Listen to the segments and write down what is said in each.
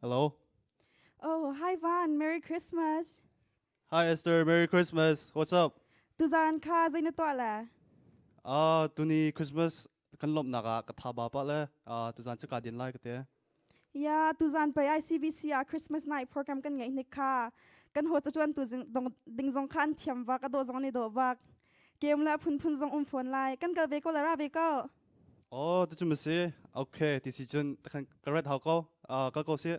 Hello. Oh, hi Van, Merry Christmas. Hi Esther, Merry Christmas. What's up? Tuzan kha zei na tuah le? Ah, tuni Christmas kan lawmhnak ah ka tha ba pa le ah tuzan cu ka din lai ka te. Ya, tuzan pei ICBC ah Christmas night program kan ngeih hnik kha. Kan ho cacuan tu ding zong kha an thiam bak, a dawh zong an i dawh bak. Kem le a phunphun zong um fawn lai. Kan kal ve ko la ra ve ko. Oh, tu cu ma si. Okay, ti si cun takhan ka ret hau ko. Kal ko si.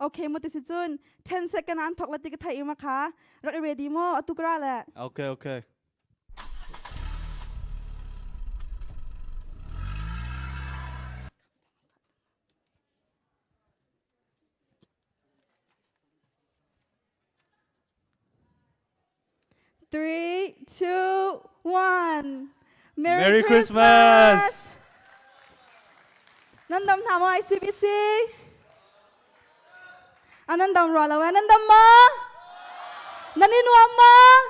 Okay, mo ti si cun 10 second an thok la ti ka thai ma kha. Rak i ready mo atu kra le. Okay, okay. 3, 2, 1. Merry, Merry Christmas! Christmas! Nan dam hna maw ICBC? Anan dam rua lo eh? Nan dam maw? Nan i nuam maw?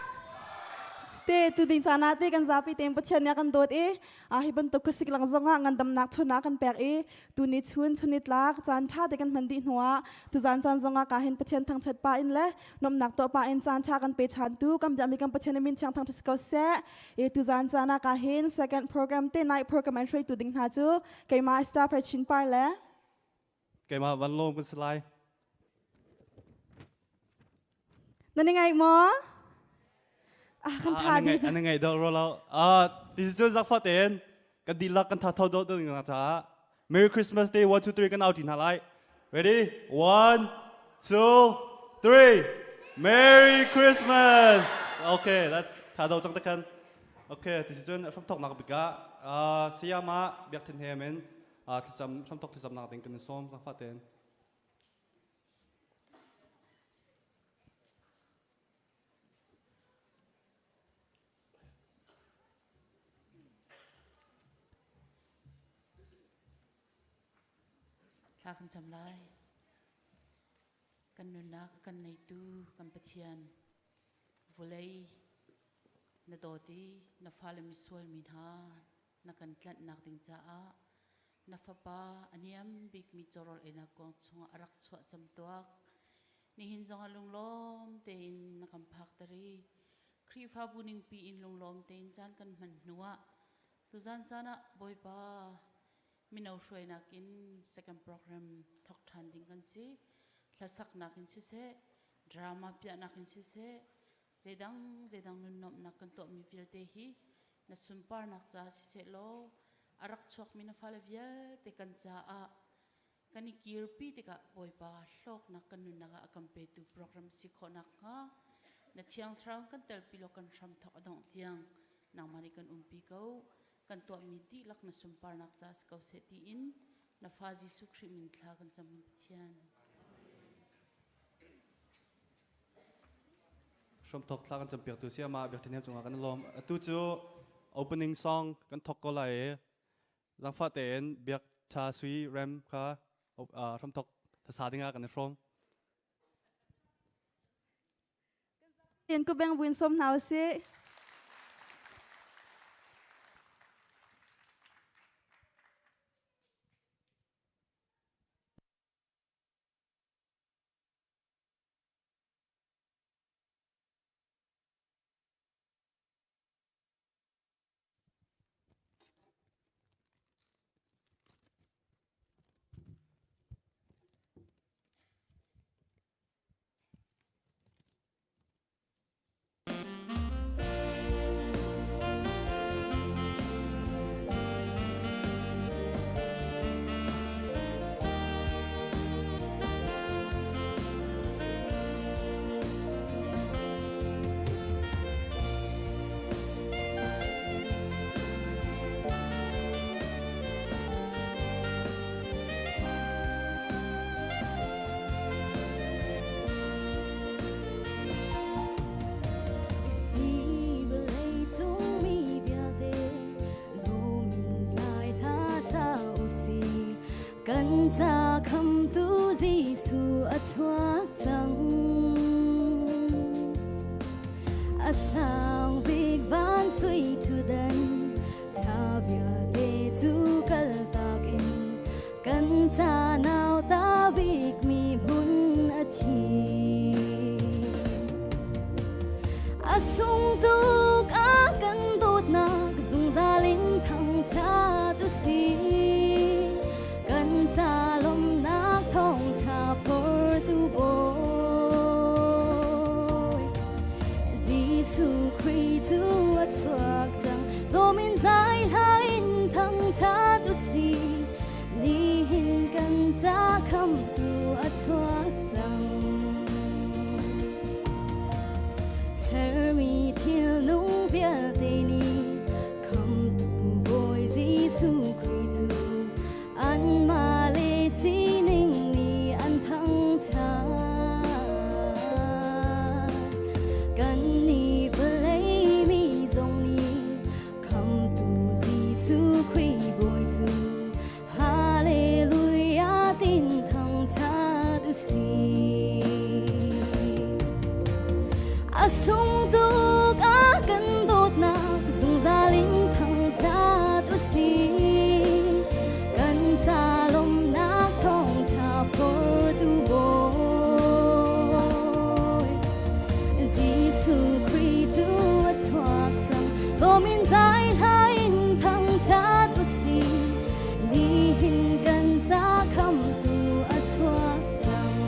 Te tu ding caan ah te kan zapi tein Pathian nih a kan dawt i a hi bantuk khuasik lang zongah ngandamnak thuna kan pek i tuni chun chunitlak caan ṭha te kan hman dih hnuah tuzan caan zongah ka hin Pathian thangṭhat pa in le nuamhnak tuah pa in caan ṭha kan pe ṭhan tu kan biakmi kan Pathian min thiang thangṭhat si ko seh. I tuzan caan ah ka hin second program te night program an hruaitu ding hna cu keimah staff Chin Par le Keimah Van Lawm kan si lai. Nan i ngaih maw? Ah, kan tha dih. An i ngaih deuh ro lo. Ah, this is zakfa tein kan dihlak kan tha tho deuh deuh nga caah Merry Christmas Day 1 2 3 kan au ti hna lai. Ready? 1 2 3 Merry Christmas. Okay, that's tha deuh cang te kan. Okay, this is cun hramthok nak bika. Ah, sayama biak thin he men ah thlacam hramthok thlacam nak ding kan sawm zakfa tein. Thla kan cam lai. Kan nunnak kan neitu kan Pathian vulei na dawt i na fale misual mi hna na kan tlanhnak ding caah na fapa a niam bikmi cawrawl einak kuang chungah a rak chuah camtuak. Nihin zongah lunglawm tein na kan phakter i Khrihfabu ningpi in lunglawm tein caan kan hman hnuah tuzan caan ah Bawipa mino hruainak in second program thok ṭhan ding kan si. Hlasaknak in siseh, drama piahnak in siseh, zeidang zeidang nunnuamhnak kan tuahmi vialte hi na sunparnak caah siseh law a rak chuakmi na fale vialte kan caah kan i kirpi tikah Bawipa hlawknak kan nunnak ah a kan petu program si khawh nakhnga na thiang thlarau kan telpi law kan hram thawk a dongh tiang nangmah nih kan umpi ko kan tuahmi dihlak na sunparnak caah si ko seh tiin na fa Jesuh Khrih min thla kan cam Pathian. Hramthok thla kan campiaktu si amah biakṭhen hem cungah kan lawm. Atu cu opening song kan thok ko lai i zangfah tein biak tha sui rem kha hramthok thasa dingah kan i hrawm. Tin ku beng buin som hna usih. Kan ca khamtu Jesuh a chuak cang. A sang bik van sui ṭhutdan ṭha vialte cu kaltak in kan ca nauta bikmi hmun a thi. A sung tuk a kan dawtnak zungzal in thangṭhat u si. Kan ca lawmhnak thawngṭha phortu bawi. Jesuh Khrih cu a chuak cang Dawmin zai hla in thangṭhat u sih Nihin kan ca khamtu a chuak cang Sermi thil nung vialte nih khamtu Bawi Jesuh Khrih cu anmah le sining nih an thangṭhat. Kannih vawlei mi zong nih khamtu Jesuh Khrih Bawi cu Hallelujah tin thangṭhat u sih. A sung tuk a kan dawtnak zungzal in thangṭhat u sih. Kan ca lawmhnak thawngṭha phortu Bawi. Jesuh Khrih cu a chuak cang, lawm in zai hla in thangṭhat u sih. Nihin kan ca khamtu a chuak cang.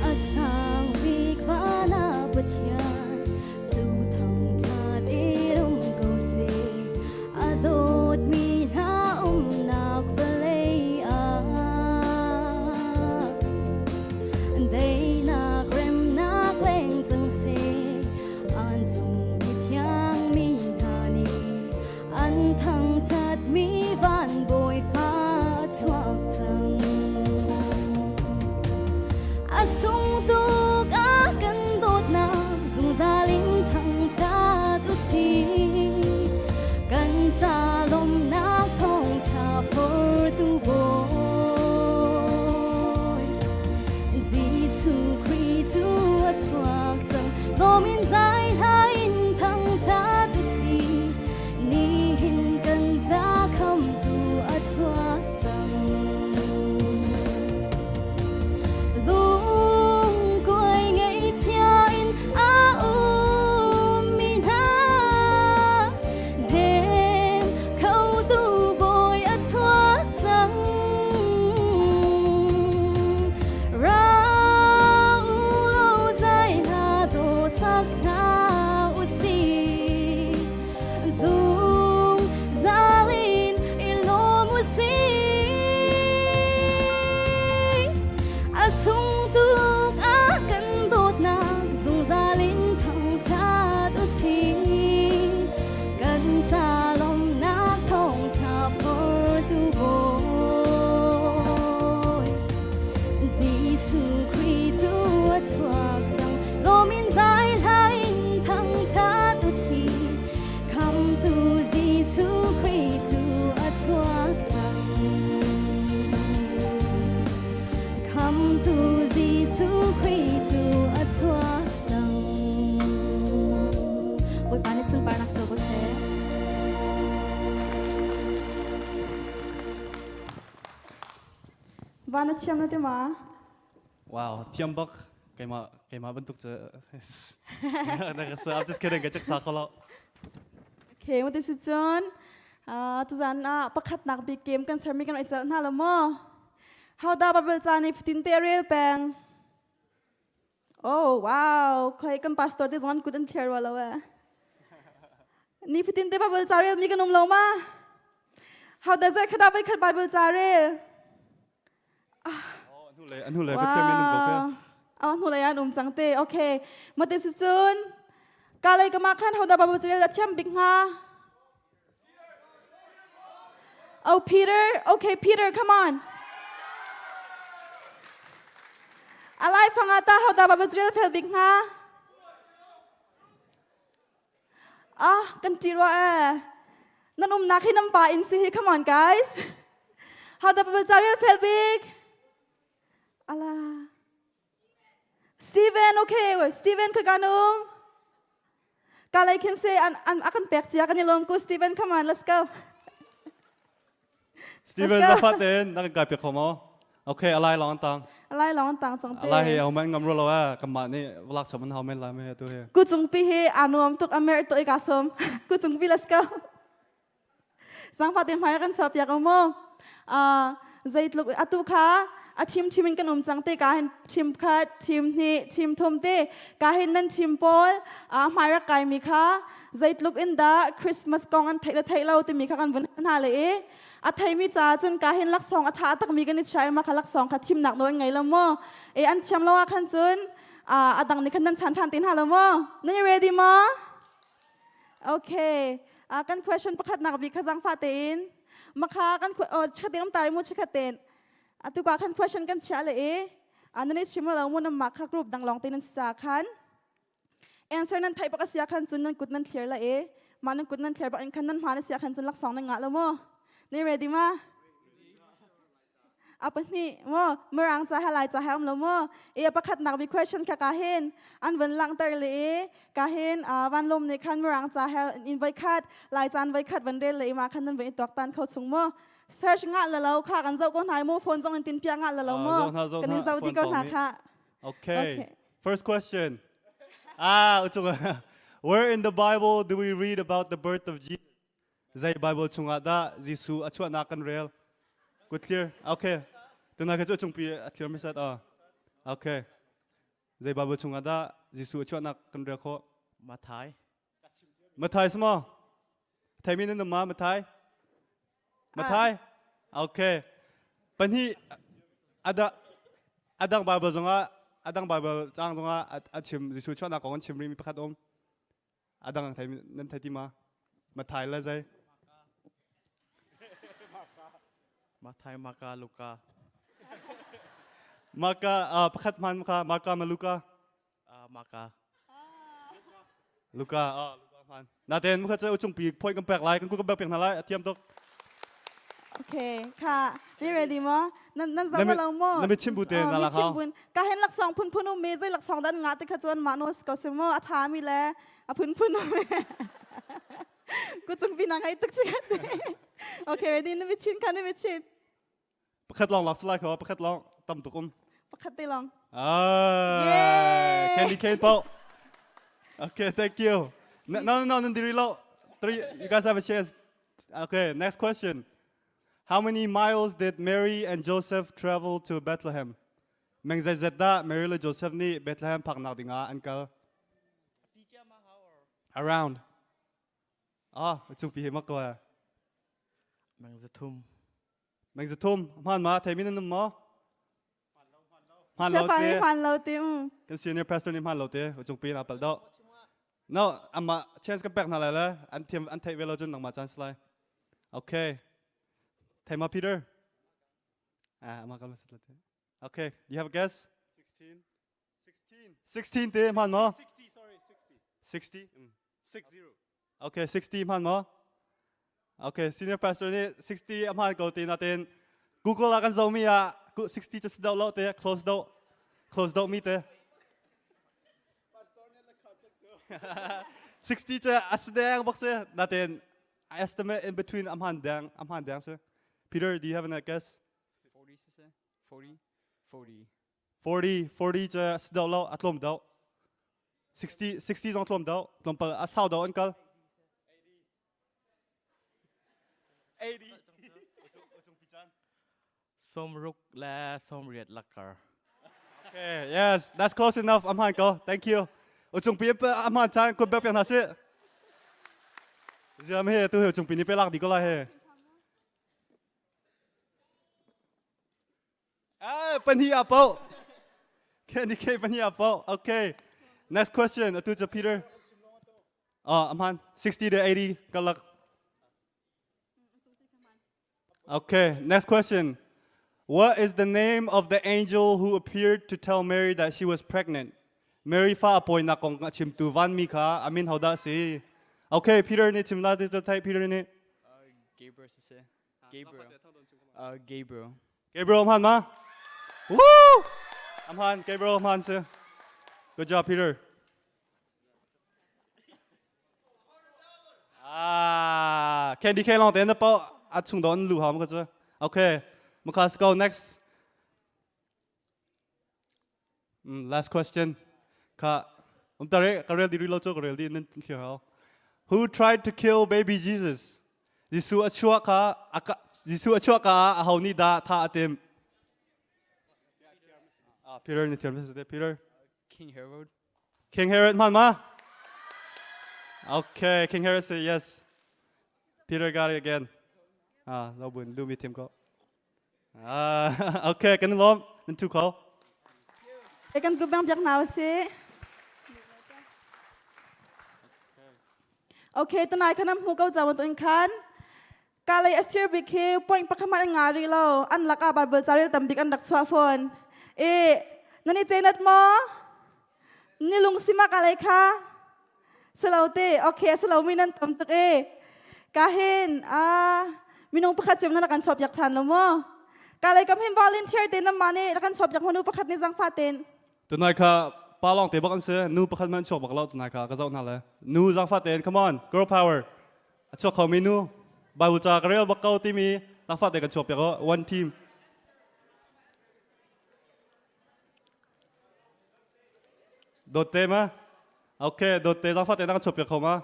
A sang bik van ah Pathian tu thangṭhat i rum ko seh. A dawtmi hna umnak vawlei ah daihnak remnak leng cang seh. An chung mithiang mi hna nih an thangṭhatmi van bawipa chuak cang. A sung tuk a kan dawtnak zungzal in thangṭhat u sih. Kan ca lawmhnak thawngṭha phortu Bawi. Jesuh Khrih cu a chuak cang, lawm in zai hla in thangṭhat u sih. Nihin kan ca khamtu a chuak cang. Lungkuai ngaihchia in a ummi hna hnem khotu Bawi a chuak cang. Ra u law zai hla dawh sak hna u sih. Zungzal in i lawm u sih. A sung tuk a kan dawtnak zungzal in thangṭhat u sih. Kan ca lawmhnak thawngṭha phortu Bawi. Jesuh Khrih cu a chuak cang, lawm in zai hla in thangṭhat u sih. Khamtu Jesuh Khrih cu a chuak cang. Khamtu Jesuh Khrih cu a chuak cang. Bawipa nih sunparnak co ko seh. Van a thiam na ti ma? Wow, thiam bak. Keimah keimah bantuk cu I'm just kidding, ka cek sa kho lo. Okay, mo si cun tuzan ah pakhatnak bik game kan sermi kan i celh hna lo maw? How da Bible ca nih fatin te rel peng? Oh, wow, khoi kan pastor te zong an kut an thliar rua lo eh. Ni fatin te Bible ca rel mi kan um lo ma? How da zar khada vai khat Bible ca rel? An hnulei Pathian min um ko ke. Oh, hnulei an um cang te. Okay. Mate si cun ka lei ka ma khan hoda babu chil da thiam bik hnga. Oh, Peter. Okay, Peter, come on. Alai fanga ta hoda babu chil fel bik hnga. Ah, kan ti rua eh. Nan umnak hi nan pa in si hi. Come on, guys. How the people Zaril feel big? Ala. Steven okay Steven khoi ka num ka lei khin se an an akan pek cia kan i lawm ku Steven come on let's go Steven zafa ten na kan kai pek kho mo okay alai long tang alai long tang chang te alai he ho man ngam ro lo a kamma ni vlak chaman hau men la me tu he ku chung pi he anuam tuk amer to ka som ku chung pi let's go Zangfah te hmai kan chuah piak u mu. Zeitluk atu kha a chim chim in kan um cang te ka hin chim khat chim hnih chim thum te ka hin nan chim pawl hmai rak kai mi kha zeitluk in dah Christmas kong an theih le theih lo timi kha kan vun hna le i a theimi ca cun ka hin laksawng a ṭha takmi kan i chia i mah kha laksawng kha thimnak nawl an ngei lo maw e an thiam lo ah khan cun a dang nih khan nan chan ṭhan te hna lo maw nan i ready maw Okay. Kan question pakhat nak bi kha zangfa tein. Makha kan chikhatin um tari mu chikhatin. Atu ka kan question kan chia le e. Anani chim lo mu nam ma kha group dang long tin sa khan. Answer nan thai bak asia khan chun nan kut nan clear la e. Ma nan kut nan clear bak in khan nan hman asia khan chun lak song nan nga lo mo. Ni ready ma? A pahnih maw Mirang ca he Lai ca he um lo maw i a pakhatnak bik question kha ka hin an vun langhter le i ka hin Van Lawm nih khan Mirang ca he in voi khat Lai caan voi khat van rel le i mah khan nan vun i tuaktan kho chung maw search ngah la lo kha kan zoh ko hna mu phone zong in tin piak ngah la lo maw kan in zoh ti ko hna kha Okay. First question. Ah, where in the Bible do we read about the birth of Jesus? Zei Bible chungah dah Jesuh a chuahnak kan rel? Good clear. Okay. Tuna kha cu chungpi a clear mi sat ah. Okay. Zei Bible chungah dah Jesuh a chuahnak kan rel khawh? Mathai. Mathai sama. Thai mi nan ma Mathai? Mathai? Okay. Pahnih ada adang Bible zongah adang Bible cang zongah a chim Jesuh chuahnak kong an chim rimi pakhat um. A dang thai nan thai ti ma? Mathai le zei? Mathai, Maka, Luka. Maka uh, pakhat man kha Marka ma Luka? Uh, Maka. Luka, ah Luka man. Naten mukha cha uchung pi phoi kan pek lai kan ku kan pek pek hna lai athiam tuk. Okay, kha ni ready mo? Nan nan zang lo mo? Na mi chim bu te na la Mi chim bun. Ka hen lak song phun phun um me zai lak song dan nga te kha chuan ma no ko se mo a tha mi le a phun phun um. Ku chung pi na ngai tuk chi. Okay, ready na mi chin kha na mi chin. Pakhat long lak salai kho pakhat long tam tuk um. Pakhat te long. Ah, candy cane po. Okay, thank you. No, no, no, no, no, Three, you guys have a chance. Okay, next question. How many miles did Mary and Joseph travel to Bethlehem? Meng zeizat dah Mary le Joseph nih Bethlehem phaknak dingah an kal? Around. Ah, cungpi he mak ko eh. Meng zathum. Meng zathum. Hmaan ma? Theimi nan um maw? Hmaan lo te. Hmaan lo te. Um. Kan senior pastor nih hmaan lo te. Cungpi na pal do. No, ama chance kan pek hna lai le an thiam an theih ve lo cun nangmah chance lai. Okay. Thei ma Peter? Ah, ama kan Okay, do you have a guess? 16. 16. 16 te hmaan maw? 60, sorry, 60. 60? Mm. 60. Okay, 60 hmaan maw? Okay, senior pastor nih 60 a hmaan ko ti natin Google ah kan zohmi ah 60 cu si deuh lo te close deuh close deuh mi te 60 cu a si deng bak si natin I estimate in between a hmaan deng a hmaan deng si Peter do you have a guess 40 si 40 40 40 40 cu si deuh lo a tlawm deuh 60 60 zong tlawm deuh tlawmpal a sau deuh an kal 80 Somruk le somriat lakar. Okay, yes, that's close enough. Am han ko. Thank you. Uchung pi am han chan kun bek piang hna si. Ziam he tu he uchung pi ni pe lak di ko la he. Ah, pahnih a po. Candy cane pahnih a po. Okay. Next question. Atu cu Peter. Oh, amhan 60 to 80. Good luck. Okay, next question. What is the name of the angel who appeared to tell Mary that she was pregnant? Mary fa apoi na kong a chimtu van mi kha amin hoda si. Okay, Peter ni chim la ti thai Peter ni. Gabriel siseh. Gabriel. Gabriel. Gabriel hman ma? Woo! Amhan Gabriel hman si. Good job, Peter. Ah, candy cane long te na po a chung don lu hom ka chu. Okay, Mukas go next. Last question. Ka tare ka rel di lo chu ka rel di nan thlir hau. Who tried to kill baby Jesus? Jesuh a chuah ka Jesuh a chuah ka a ho nih dah tha a tim? Ah, Peter ni thiam Peter. King Herod. King Herod man ma? Okay, King Herod say yes. Peter got it again. Ah, lo bun du mi tim ko. Ah, okay, kan lom nan tu ko. E kan kubang biak na si. Okay, tunai khanam mu ko jawan to in khan. Kalay asir bik hi point pakhat an nga ri lo an laka Bible carel tam bik an rak chuah fawn. E nani chenat mo? Ni lungsima kalay kha? Salo te okay salo mi nan tam tuk e. Kahin a minung pakhat cem na kan chop yak chan lo mo. Kalay kam hin volunteer te nam mani kan chop yak manu pakhat ni zang fa ten. Tunai kha pa long te bak an se nu pakhat man chok bak lo tunai kha ka zau na le. Nu zang fa ten come on girl power. A chuak khomi nu Bible ca ka rel bak ko timi lakfah te kan chuak piak o one team. Dawt te ma? Okay, dawt te lakfah te na kan chuak piak kho ma?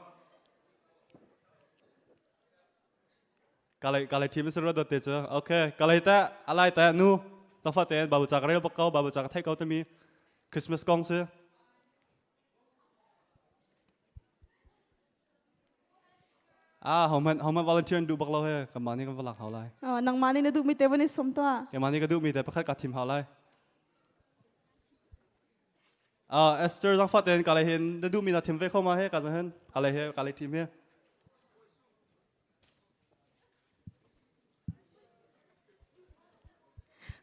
Kalay kalay team sura dawt te cu. Okay, kalay ta alai ta nu lakfah te Bible ca ka rel bak ko Bible ca ka thei ko timi Christmas kong si. Ah, hohmanh hohmanh volunteer an duh bak lo he kanmah nih kan va lak hau lai. Oh, nangmah nih na duhmi te van i sawm tuah. Keimah nih ka duhmi te pakhat ka thim hau lai. Ah, Esther zangfah tein ka lei hin na duhmi na thim ve kho ma he ka zang hin ka lei he ka lei team he.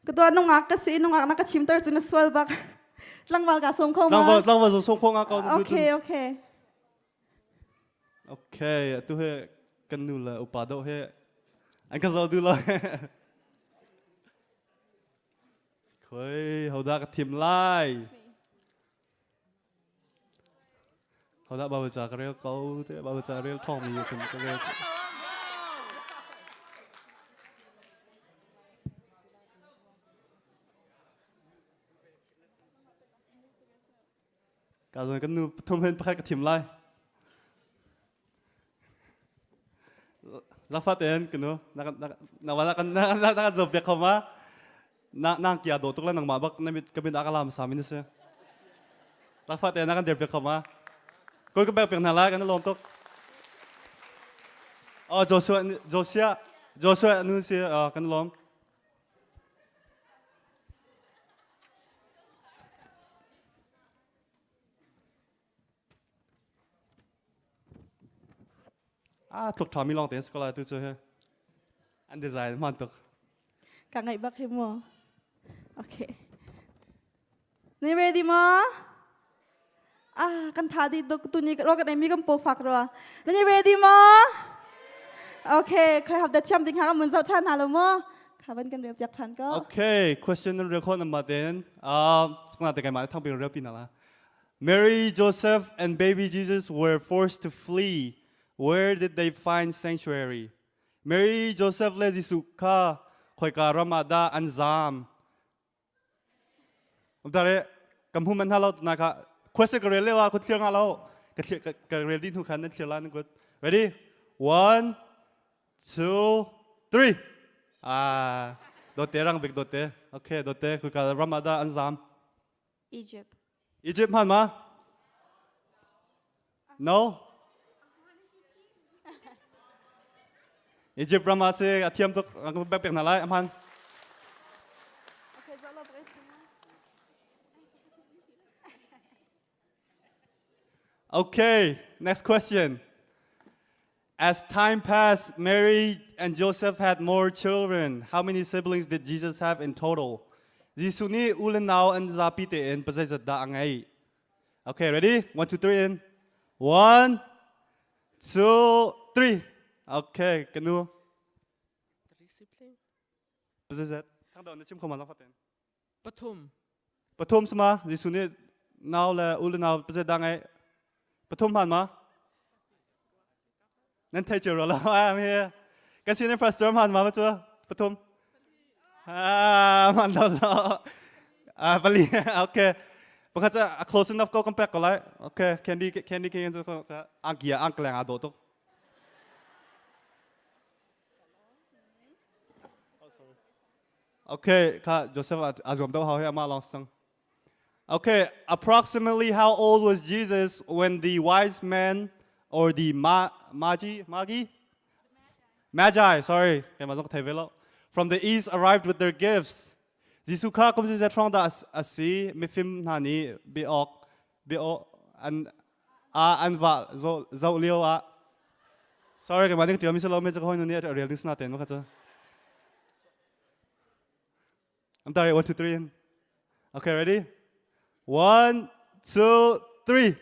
Ka tuah nungak ka si nungak na ka chimter cu na sual bak. Tlangval ka sawm kho ma? Tlangval tlangval zong sawm kho nga ko. Okay, okay. Okay, atu he kan nu le upa deuh he an ka zoh duh lo. Khoi, hodah ka thim lai? Hodah Bible ca ka rel ko te Bible ca rel thawng mi kan ka rel. Ka zon kan nu pathum hen pakhat ka thim lai. Lafa ten kanu na na wala kan na na na zo pek khoma na nang kia do tuk la nang ma bak na mit ka bin akalam sa min se. Lafa ten na kan der pek khoma. Koi ka bek pek na la kan lom tuk. Oh Joshua Joshua Joshua nu si kan lom. Ah, tluk ṭhami lawng tein scholar tu cu he an design hman tuk. Ka ngaih bak hi mu. Okay. Ni ready ma? Ah, kan tha di tuk tu ni ro kan mi kan po fak ro. Ni ready ma? Okay, khoi hap da chiam ding ha mun zau than ha lo mo. Kha ban kan rel piak than ko. Okay, question nan rel kho nan ma ten. Ah, uh, te kai ma thang bi rel pi na la. Mary, Joseph, and baby Jesus were forced to flee. Where did they find sanctuary? Mary, Joseph le Jesuh kha khoika ram ah dah an zaam? Dare kam hu man ha lo na kha question ka rel le wa ku thlir nga lo ka thlir ka rel din hu khan nan thlir la nan good. Ready? One, two, three. Ah, dote rang bik dote. Okay, dote ku ka ram ah dah an zaam? Egypt. Egypt hman ma? No? Egypt ram ah si a thiam tuk bek pek hna lai a hman. Okay, next question. As time passed, Mary and Joseph had more children. How many siblings did Jesus have in total? Jesuh nih u le nau an zapi tein pazeizat dah a ngeih? Okay, ready? One, two, three, in. One, two, three. Okay, kanu. Three sibling. Pazeizat. Thang daw na chim kho ma lang fatin. Pathum. Pathum sama Jesuh nih. Nau le u le nau pazet da ngai pathum hman ma? Nan thei cio lo am hi. Kan senior pastor hman ma cu pathum. Ah man lo lo. Ah pali okay. Pakhat a close enough ko kan pek ko lai. Okay, candy candy king cu angkia angkleng aa dawh tuk. Okay, kha Joseph a zuam deuh hau he amah lawng sang. Okay, approximately how old was Jesus when the wise men or the ma magi magi magi sorry keimah zong thei ve lo from the east arrived with their gifts. Jesuh kha kum zet hrawng dah a si mifim hna nih biaawk biaw an a an va zoh lio ah sorry keimah ding tiam mi si lo me cha hoi nu nih a rel ding sna ten ma kha cha I'm sorry, 1, 2, 3. Okay, ready? 1, 2, 3.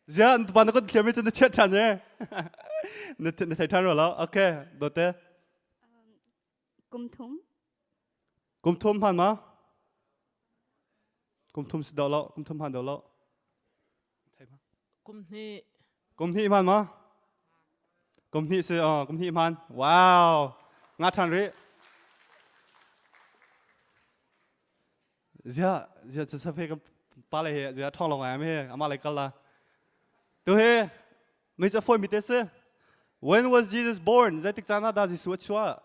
Zia, pa na kun thiam mi chu na chiat than ye. Na na thai than ro lo. Okay, dote. Kum thum. Kum thum han ma? Kum thum si do lo, kum thum han do lo. Kum hnih. Kum hnih hman ma? Kum hnih si, oh, kum hnih hman. Wow. Nga than ri. Zia, zia chu sa phe ka pa le he, zia thong long am he, ama le kal la. Tu he, mi cha foi mi te se. When was Jesus born? Zeitik caan ah dah Jesuh a chuah?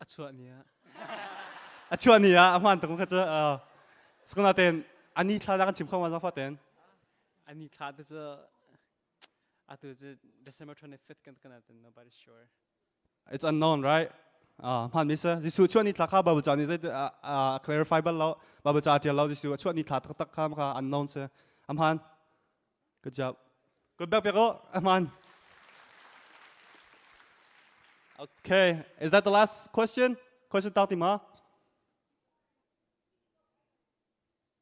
A chuah ni ah. A chuah ni ah a hmaan tuk kha cu. Sakana ten ani thla da kan chim kho ma zafa ten. Ani thla te cu atu cu December 25th kan kan ten nobody's sure. It's unknown, right? Ah, hmaan mi sa. Jesuh chuah ni thla kha Bible ca nih zei clarify bal lo. Bible ca tial lo Jesuh chuah ni thla taktak kha kha unknown si. A hmaan. Good job. Good back pek A hmaan. Okay, is that the last question? Question tak ti ma?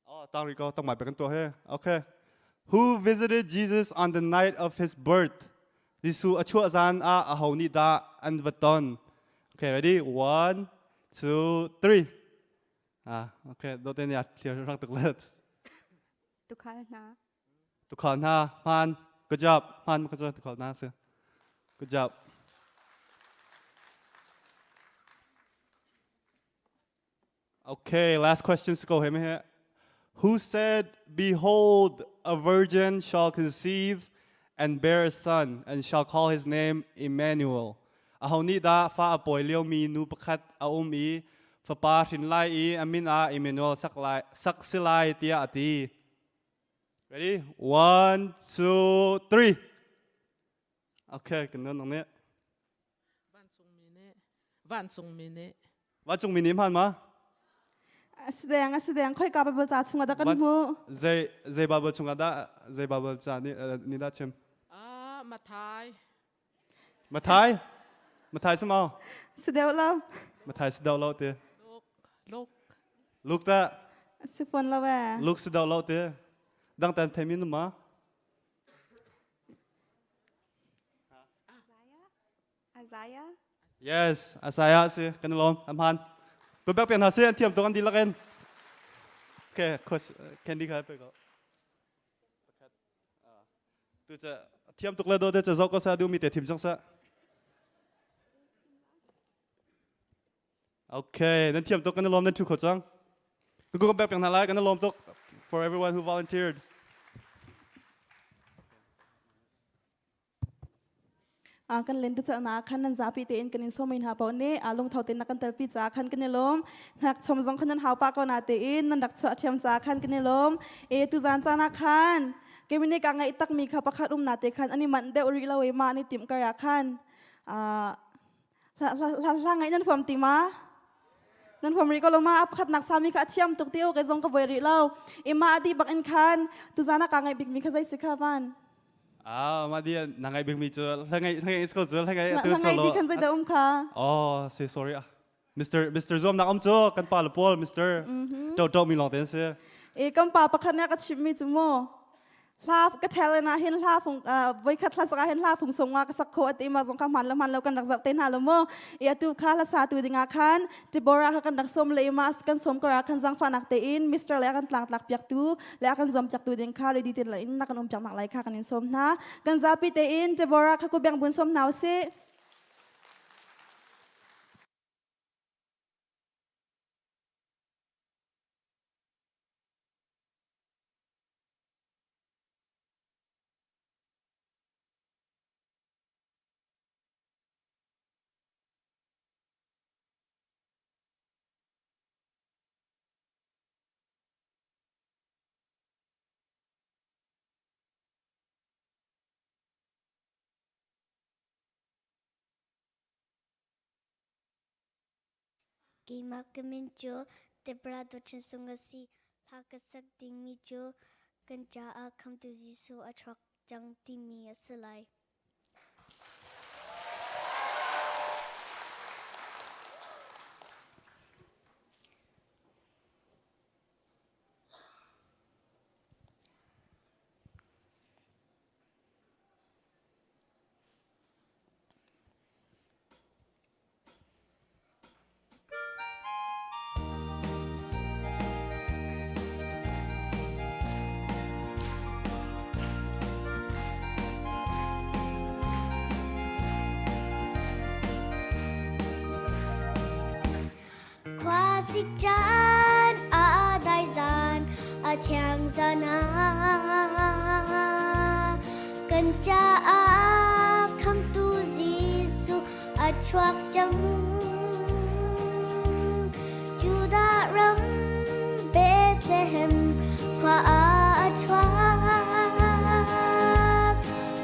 Oh, tang ri ko tang mai pe kan to he. Okay. Who visited Jesus on the night of his birth? Jesuh a chuah zan ah a ho nih dah an va ton? Okay, ready? 1 2 3. Ah, okay, do te ni a clear rak tuk let. Tukhal hna. Tukhal hna hman. Good job. Hman ka cu tukhal hna si. Good job. Okay, last question to go him here. Who said, Behold, a virgin shall conceive and bear a son, and shall call his name Emmanuel? Aho nih dah fa a pawi liomi nu pakhat a um i fapa hrin lai i a min ah Emmanuel sak lai sak si lai tiah a ti. Ready? 1, 2, 3. Okay, kan non nang nih. Vancungmi nih. Vancungmi nih. Vancungmi nih hman ma? Asideng asideng khoi ka Bible ca chungah dah kan hmuh? Zei zei Bible chungah dah zei Bible ca nih nih dah chim? Ah, Mathai. Mathai? Mathai si mau? Si deuh lo. Mathai si deuh lo ti. Luke. Luke. Luke ta? Si fon lo eh. Luke si deuh lo ti. Dang tan thei min ma? Isaiah. Yes, Isaiah si kan lom amhan. Tu bek pian ha si an thiam to kan di lakin. Okay, candy kha pe ko. Tu ca thiam tuk le do te ca zoh ko sa duhmi te thim cang sa. Okay, nan thiam tuk kan i lawm nan thu kho cang. Google back peng hna lai kan i lawm tuk for everyone who volunteered. Kan len te na khan nan zapi tein kan in somin ha pau ne a lungtho ten na kan telpi cha khan kan i lawm hnak chom zong khan nan hau pa ko na te in nan rak chuah thiam cha khan kan i lawm e tu zan cha na khan kemine ka ngai tak mi kha pakhat um na te khan ani man deuh ri lo e ma ni tim kar khan a hla hla ngai nan huam ti ma Nan huam rih ko lo ma? A pakhat nak sami kha a thiam tuk ti o kei zong ka voi rih lo. Ima a dih bak in khan tuzan ah ka ngaih bikmi kha zei si kha van? Ah, ma di na ngai bikmi cu hla ngai hla ngai ko cu hla ngai atu solo. Ngai di khan zei dah um kha? Oh, say sorry ah. Mr. Mr. Zuam nak um cu kan pa le Paul Mr. To to mi long ten si. E kan pa pakhat nih a ka chimmi cu mu. Hla ka talent ah hin hla fung voikhat hla sak ah hin hla fung sung ka sak kho ati ma zong kha hman lo hman lo kan rak zoh te hna lo mu. I atu kha hla sa tu ding ah khan Deborah kha kan rak som le ma kan som kara khan zangfa nak te in Mr. le kan tlang tlak piak tu le kan zom piak tu ding kha ready tin la in na kan um piak nak lai kha kan in som hna. Kan zapi te in Deborah kha ku beng bun som hna usih. Keimah ka min cu Deborah Dawt Sung a si. Hla ka sak dingmi cu kan caah Khamtu Jesuh a chuak cang timi a si lai. Khuasik caan a dai zan a thiang zan ah kan caah khamtu Jesuh a chuak cang. Judah ram Bethlehem khua ah a chuak.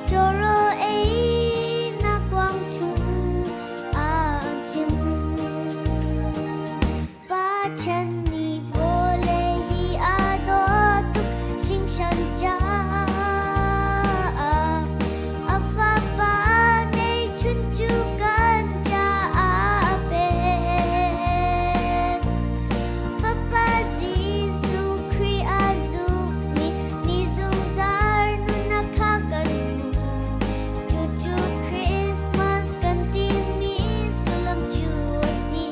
Cawraw ei nak kuang chung aa khim. Pathian nih vawlei hi a dawt tuk hringhran caah a Fapa ngeihchun cu kan caah a pek. Fapa Jesuh Khrih a zummi nih zungzal nunnak kha kan hmu. Cucu Christmas kan timi sullam cu a si.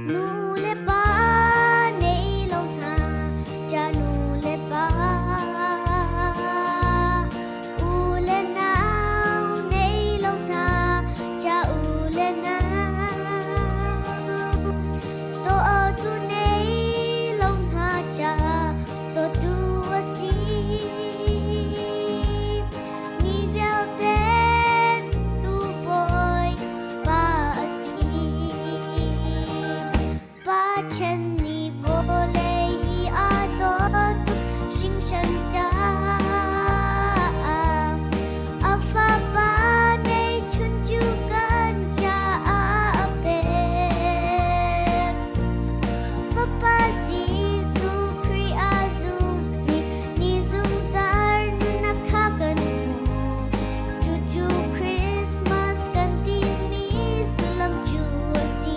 Nu le pa nei lo hna, cha nu le pa. U le nau nei lo hna, cha u le nau. To tu nei lo hna cha to tu a si. Mi vialte tu bawi pa a si. Pathian nih vawlei hi a dawt tuk hringhran caah a Fapa ngeihchun cu kan caah a pek. Fapa Jesuh Khrih a zummi nih zungzal nunnak kha kan hmu. Cucu Christmas kan timi sullam cu a si.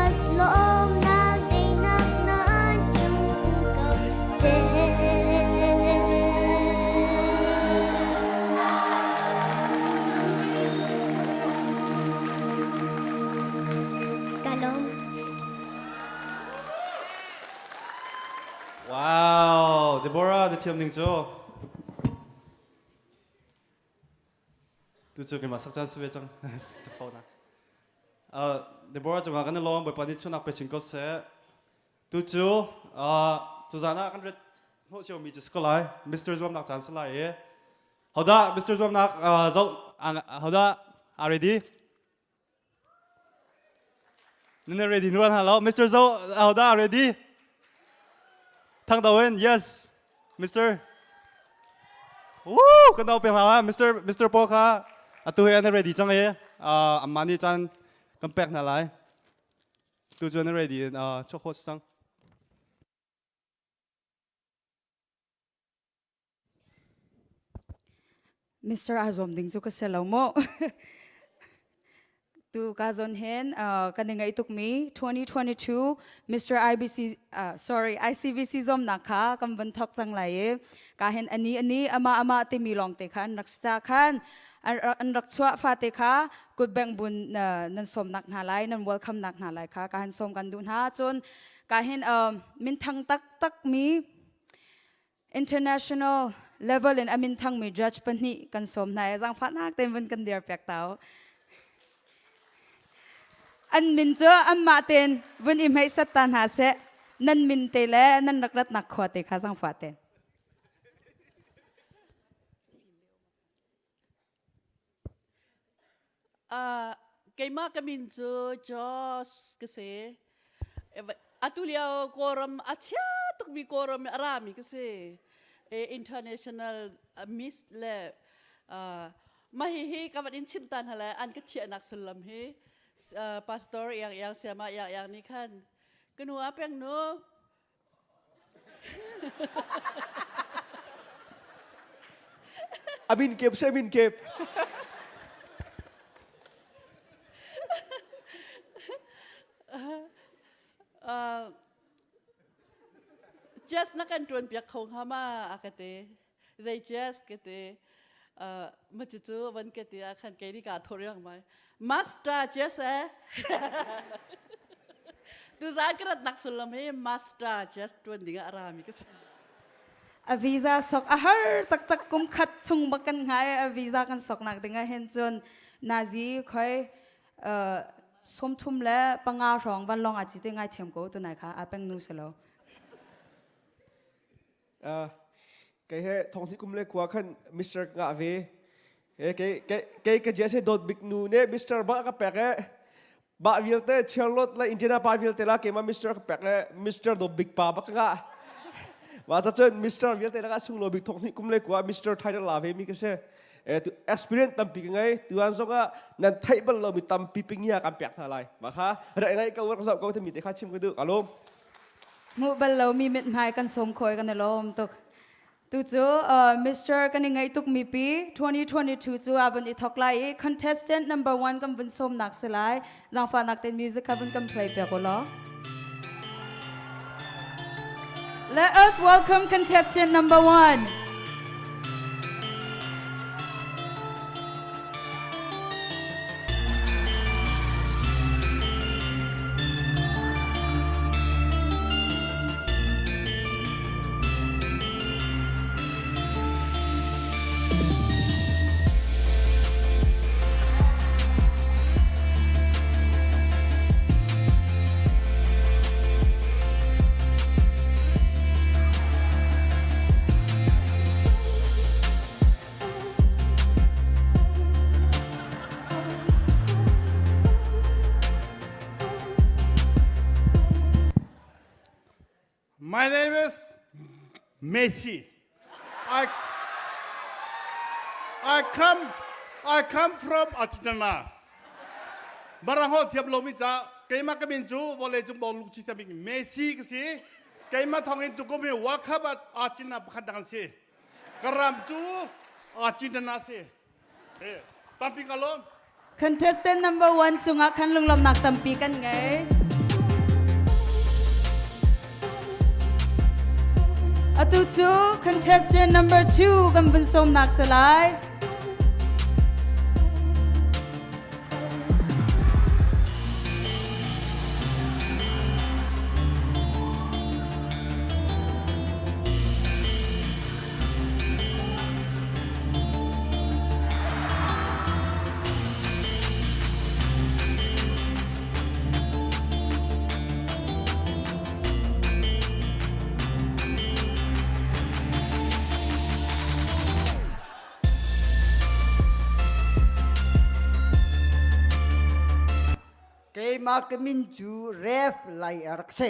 Christmas lawmnak deinak nan cung ko seh. Ka lawm. Wow, Deborah, na thiam ning cu. Tu cu keimah sak caan si ve cang. Cafo na. Deborah cungah kan i lawm Bawipa nih chunak pe chin ko seh. Tu cu tuzan ah kan ret hnawh cio mi cu si ko lai. Mr. Zuamnak caan si lai i. Hodah Mr. Zuamnak zoh hodah are ready? Nan ready nuan ha lo. Mr. Zo hodah ready? Thang Dawin, yes. Mr. Woo, kan dau peng hna Mr. Paul kha atu he an ready cang i amma nih caan kan pek hna lai. Tu cu an ready in chuak khawh cang. Mr. a zuam ding cu ka si lo mu. Tu ka zon hin kan i ngaih tukmi 2022 Mr. IBC sorry ICBC zuamnak kha kan vun thok cang lai i ka hin ani ani ama ama timi lawng te kha an rak sa khan an rak chuah fate kha kut beng bun nan sawmnak hna lai nan welcome nak hna lai kha ka han sawm kan duh hna cun ka hin minthang tak tak mi international level in a minthangmi judge pahnih kan sawm hna i zaangfahnak tein vun kan dir piak tau. An min cu anmah tein vun i hmeihsat ta hna seh. Nan min te le nan rak ratnak khua te kha zaangfah tein. Keimah ka min cu Josh ka si. Atu lio Kawlram a chia tukmi Kawlram a rami ka si. International Miss le mah hihi ka van in chim ta hna lai an ka thiahnak sullam hi Pastor Iang Iang Siama Iang Iang nih khan ka nu a peng nu Amin kep se amin kep. Just na kan tuan piak kho hnga ma a ka te. Zei just ka te. Ma cu cu van ka ti ah khan kei ni ka thor yang mai. Master just eh. Tuzaan ka rat nak sullam hi master just tuan ding ah a rami ka si. A visa sok a har taktak kum khat chung bak kan ngai a visa kan sok nak ding ah hin cun nazi khoi 35 le 5 hrawng van long a chi te ngai thiam ko tunai kha a peng nu selo. Kei he thong thi kum le kua khan Mr. Nga ve. Kei kei ka jese dot big nu ne Mr. Ba ka pek e. Ba vialte Charlotte le Indiana pa vialte la keima Mr. ka pek le Mr. Do big pa ba ka nga. Wa cha chun Mr. vialte la ka sung lo big thong ni kum le kua Mr. title la ve mi ka se. Experience tampi ka ngei tuan zong ah nan theih bal lo mi tampi pingya kan pek hna lai. Ma kha rai ngai ka work zau ko te mi te kha chim ka du kalom. Hmuh bal lomi mithmai kan sawm khoi kan i lawm tuk. Tu cu Mr. kan i ngaih tuk mi pi 2022 cu a vun i thok lai i contestant number one kan vun sawmnak si lai. Zaangfahnak ten music kha vun kan play piak u law. Let us welcome contestant number one. My name is Messi. I come from Argentina. Barang hol thiam lomi ca keimah ka min cu vawlei cung bawlung chi thiam Messi ka si. Keimah thawng in tukum hi World Cup ah Argentina pakhat dang an si. Ka ram cu Argentina si. Tampi ka lawm. Contestant number one cungah khan lunglawmhnak tampi kan ngei. Atu cu contestant number 2 kan vun sawmnak si lai. Keimah ka min cu Rev Lai a rak si.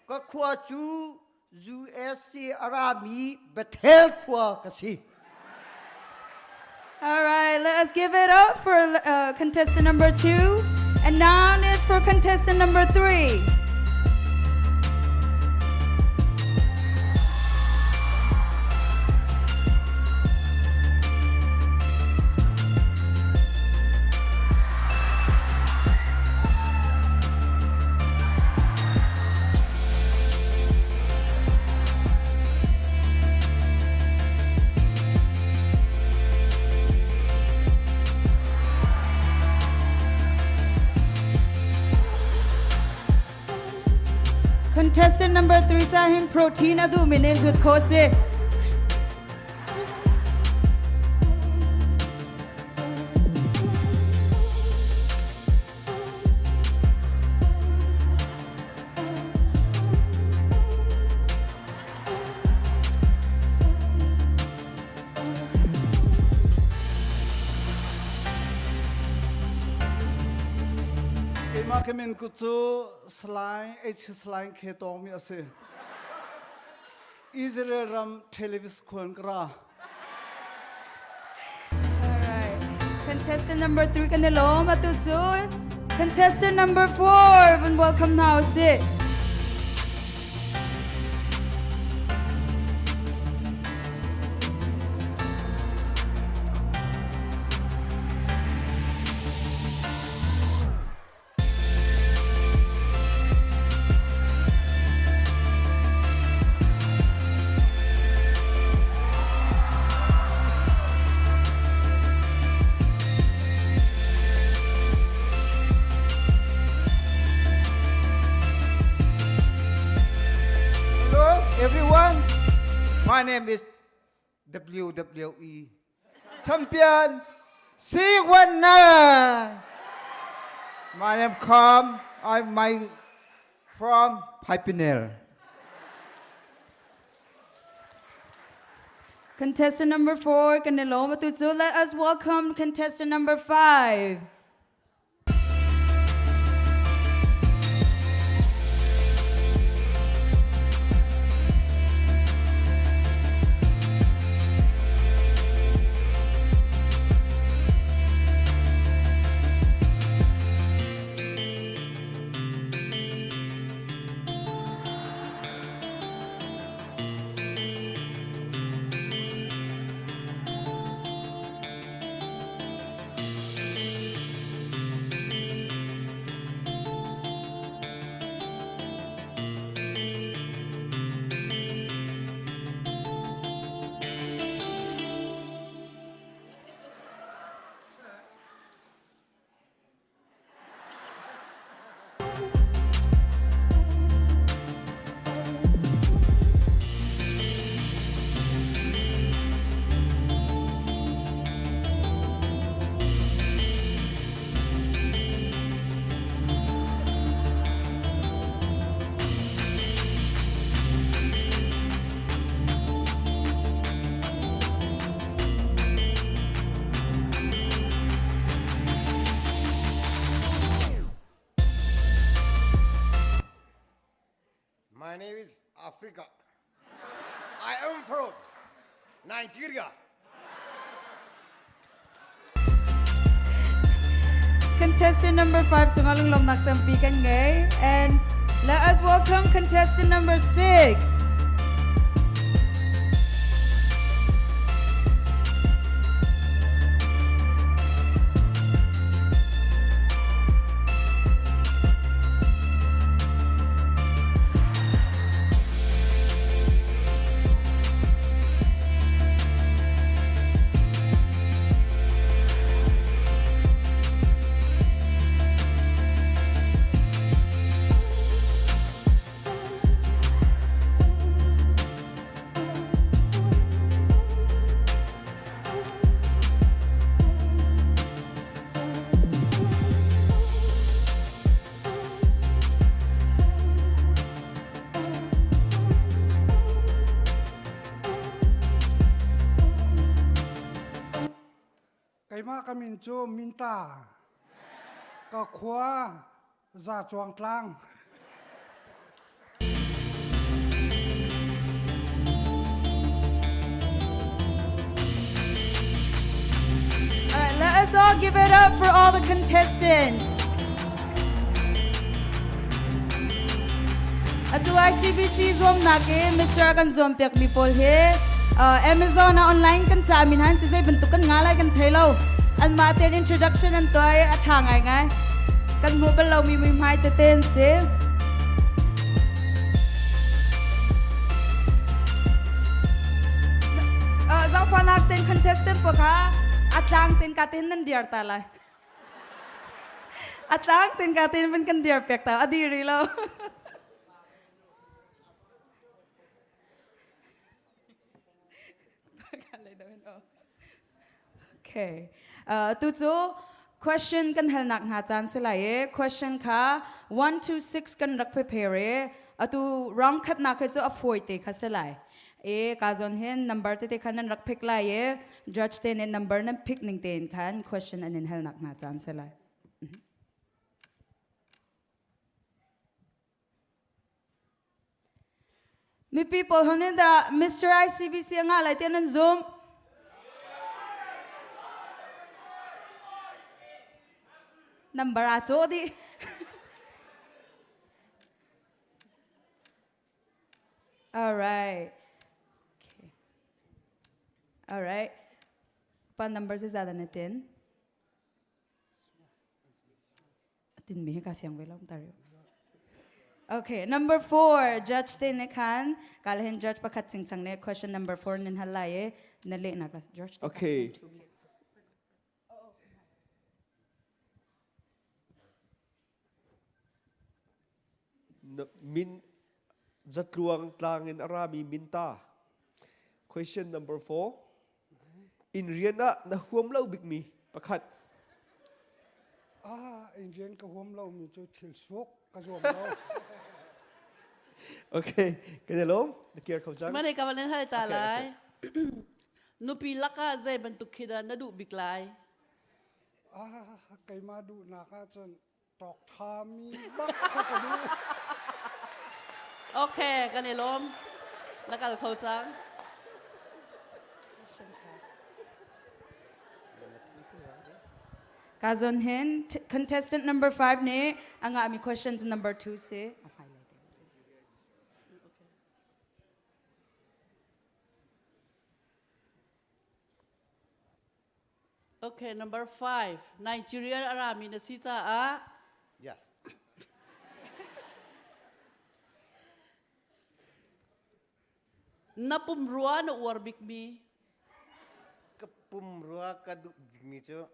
Ka khua cu USC a rami Bethel khua ka si. All right, let us give it up for contestant number 2. And now is for contestant number 3. Contestant number 3 ca hin protein a duhmi nih hlut khawh si. Keimah ka min ku cu Salai H Salai Khe Tawng mi a si. Israel ram Televis khuan ka ra. Contestant number 3 kan i lawm. Atu cu contestant number 4 vun welcome hna usih. Hello everyone. My name is WWE Champion C19. My name come I'm my from Pipinel. Contestant number 4 kan i lawm. Atu cu let us welcome contestant number 5. My name is Africa. I am from Nigeria. Contestant number 5 cungah lunglawmhnak tampi kan ngei. And let us welcome contestant number 6. Keimah ka min cu Minta. Ka khua Za Cuang Tlang. All right, let us all give it up for all the contestants. Atu ICBC zuamnak i Mr. kan zuam piak mi pawl hi Amazon ah online kan ca min han si zei bantuk kan nga lai kan thei lo. Anmah tein introduction an tuah i a ṭha ngaingai. Kan hmuh bal lomi muihmai tete an si. Zaangfahnak tein contestant pawl kha a tlang tein ka tein nan diar ta lai. A tlang tein ka tein van kan diar piak ta a dir rih lo. Okay. Tu cu question kan halnak hna caan si lai i question kha 1 to 6 kan rak prepare i atu round khatnak hi cu a fawi te kha si lai. E ka zon hin number tete kha nan rak pick lai i judge te nih number nan pick ning tein khan question an in halnak hna caan si lai. Mipi pawl hon in dah Mr. ICBC a ngah lai tiah nan zumh? Number aa cawh dih. All right. Okay. All right. Pa number zeizah dah na tin? Tin mi hi ka fiang ve lo tar Okay, number four, judge te ne khan kal hin judge pakhat ching chang ne question number four nin hal lai e na le nak la judge. Okay. Min zatluang tlang in arami minta. Question number four. Inn rian ah na huam lo bikmi pakhat. Ah, inn rian ka huam lomi cu thil suk ka zuam lo. Okay, kan i lawm. Na kir kho cang. Mane ka van hal ta lai. Nupi laka zei bantuk khi dah na duh bik lai? Ah, keimah duhnak ahcun Ṭawk ṭhami bak kha ka duh. Okay, kan i lawm. Na kal kho cang. Ka zon hin contestant number 5 nih a ngahmi questions number 2 si. Okay, number 5. Nigerian arami na si caah. Yes. Na pumrua na uar bikmi? Ka pumrua ka duh bikmi cu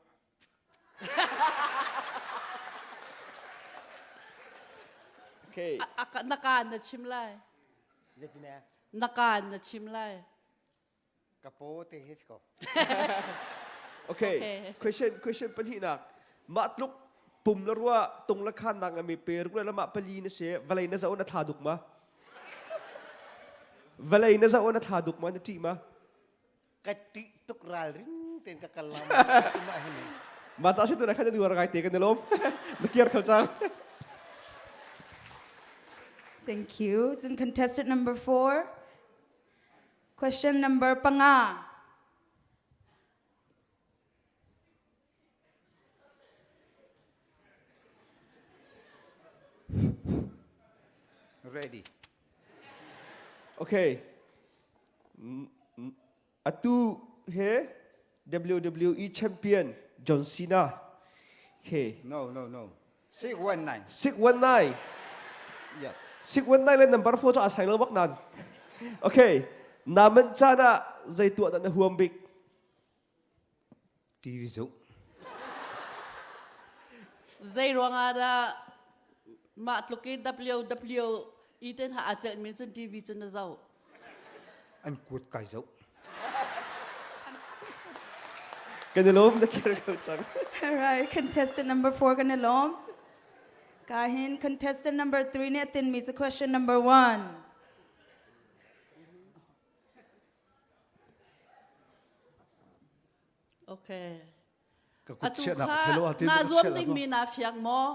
Okay. Na kaan na chim lai. Na kaan na chim lai. Ka paw te hi si ko. Okay. Question question pahnihnak. Mah tluk pum la rua tung la khan nak mi pe ruk le mah pali na si vawlei na zoh na thla duk ma? Vawlei na zoh na thla duk ma na ṭih ma? Ka ṭih tuk ralring ten ka kal lam mah hin. Ma ca si tu na khan na duar ngai te kan lom. Na kiar kho cang. Thank you. Cun contestant number 4. Question number panga. Ready. Okay. Atu he WWE champion John Cena. Okay. No, no, no. 619. 619. Yes. 619 le number 4 cu a sai lo bak nan. Okay. Naman caan ah zei tuah dah na huam bik? TV zoh. Zei ruangah dah mah tluk i WWE ten ha a celh mi cun TV cun na zoh? An kut kai zoh. Kan i lawm na kir ko cang. All right, contestant number 4 kan i lawm. Ka hin contestant number 3 nih a tinmi cu question number 1. Okay. Ka kut Atu chiah nak kha thelo ati naa ka zuam chiah ding mi naa fiang maw?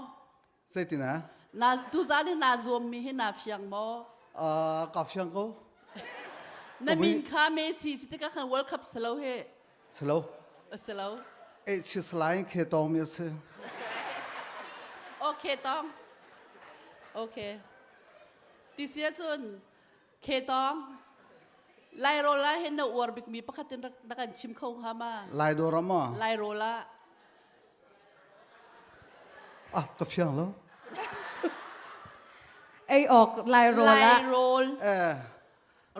Zeitin ah? Na tuzaan i naa zuam mi hi naa fiang maw? Ah, ka fiang ko. Na min kha Messi si tikah khan World Cup salo he. Salo. Salo. Eh, chi salai khe tong mi si. Okay tong. Okay. Ti sia cun khe tong. Lai rawl ah hin na uar bikmi pakhat in na kan chim kho hnga ma? Lai dawr ma? Lai rawl ah. Ah, ka fiang lo. Ei awk lai rawl ah. Lai rawl. Eh.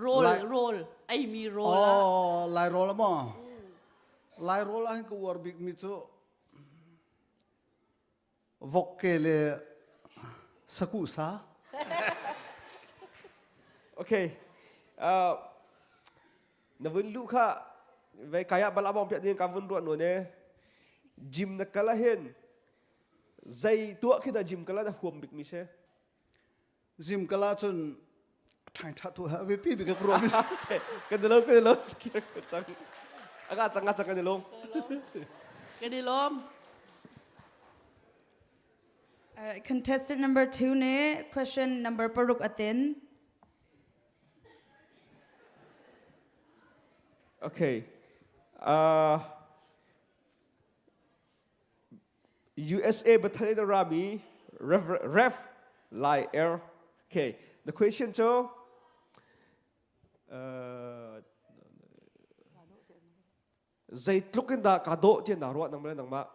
Rawl rawl ei mi rawl ah. Oh, lai rawl ma? Lai rawl ah hin ka uar bikmi cu vok ke le sakuh sa. Okay. Na vun lu kha ve kaya bal among piat ding ka vun ruat no ne gym na kala hin zei tua khi da gym kala da huam bik mi se Gym kala cun ṭhain ṭha tu ha pi bi ka ruah mi kan lo kan lo chang aga chang chang kan lom Kan i lawm. All right, contestant number 2 ne question number 6 atin. Okay. USA Battalion Rami Rev, Rev Lai Air. Okay. The question cu zeitluk in dah kaa dawh ti na ruah nang le nangmah?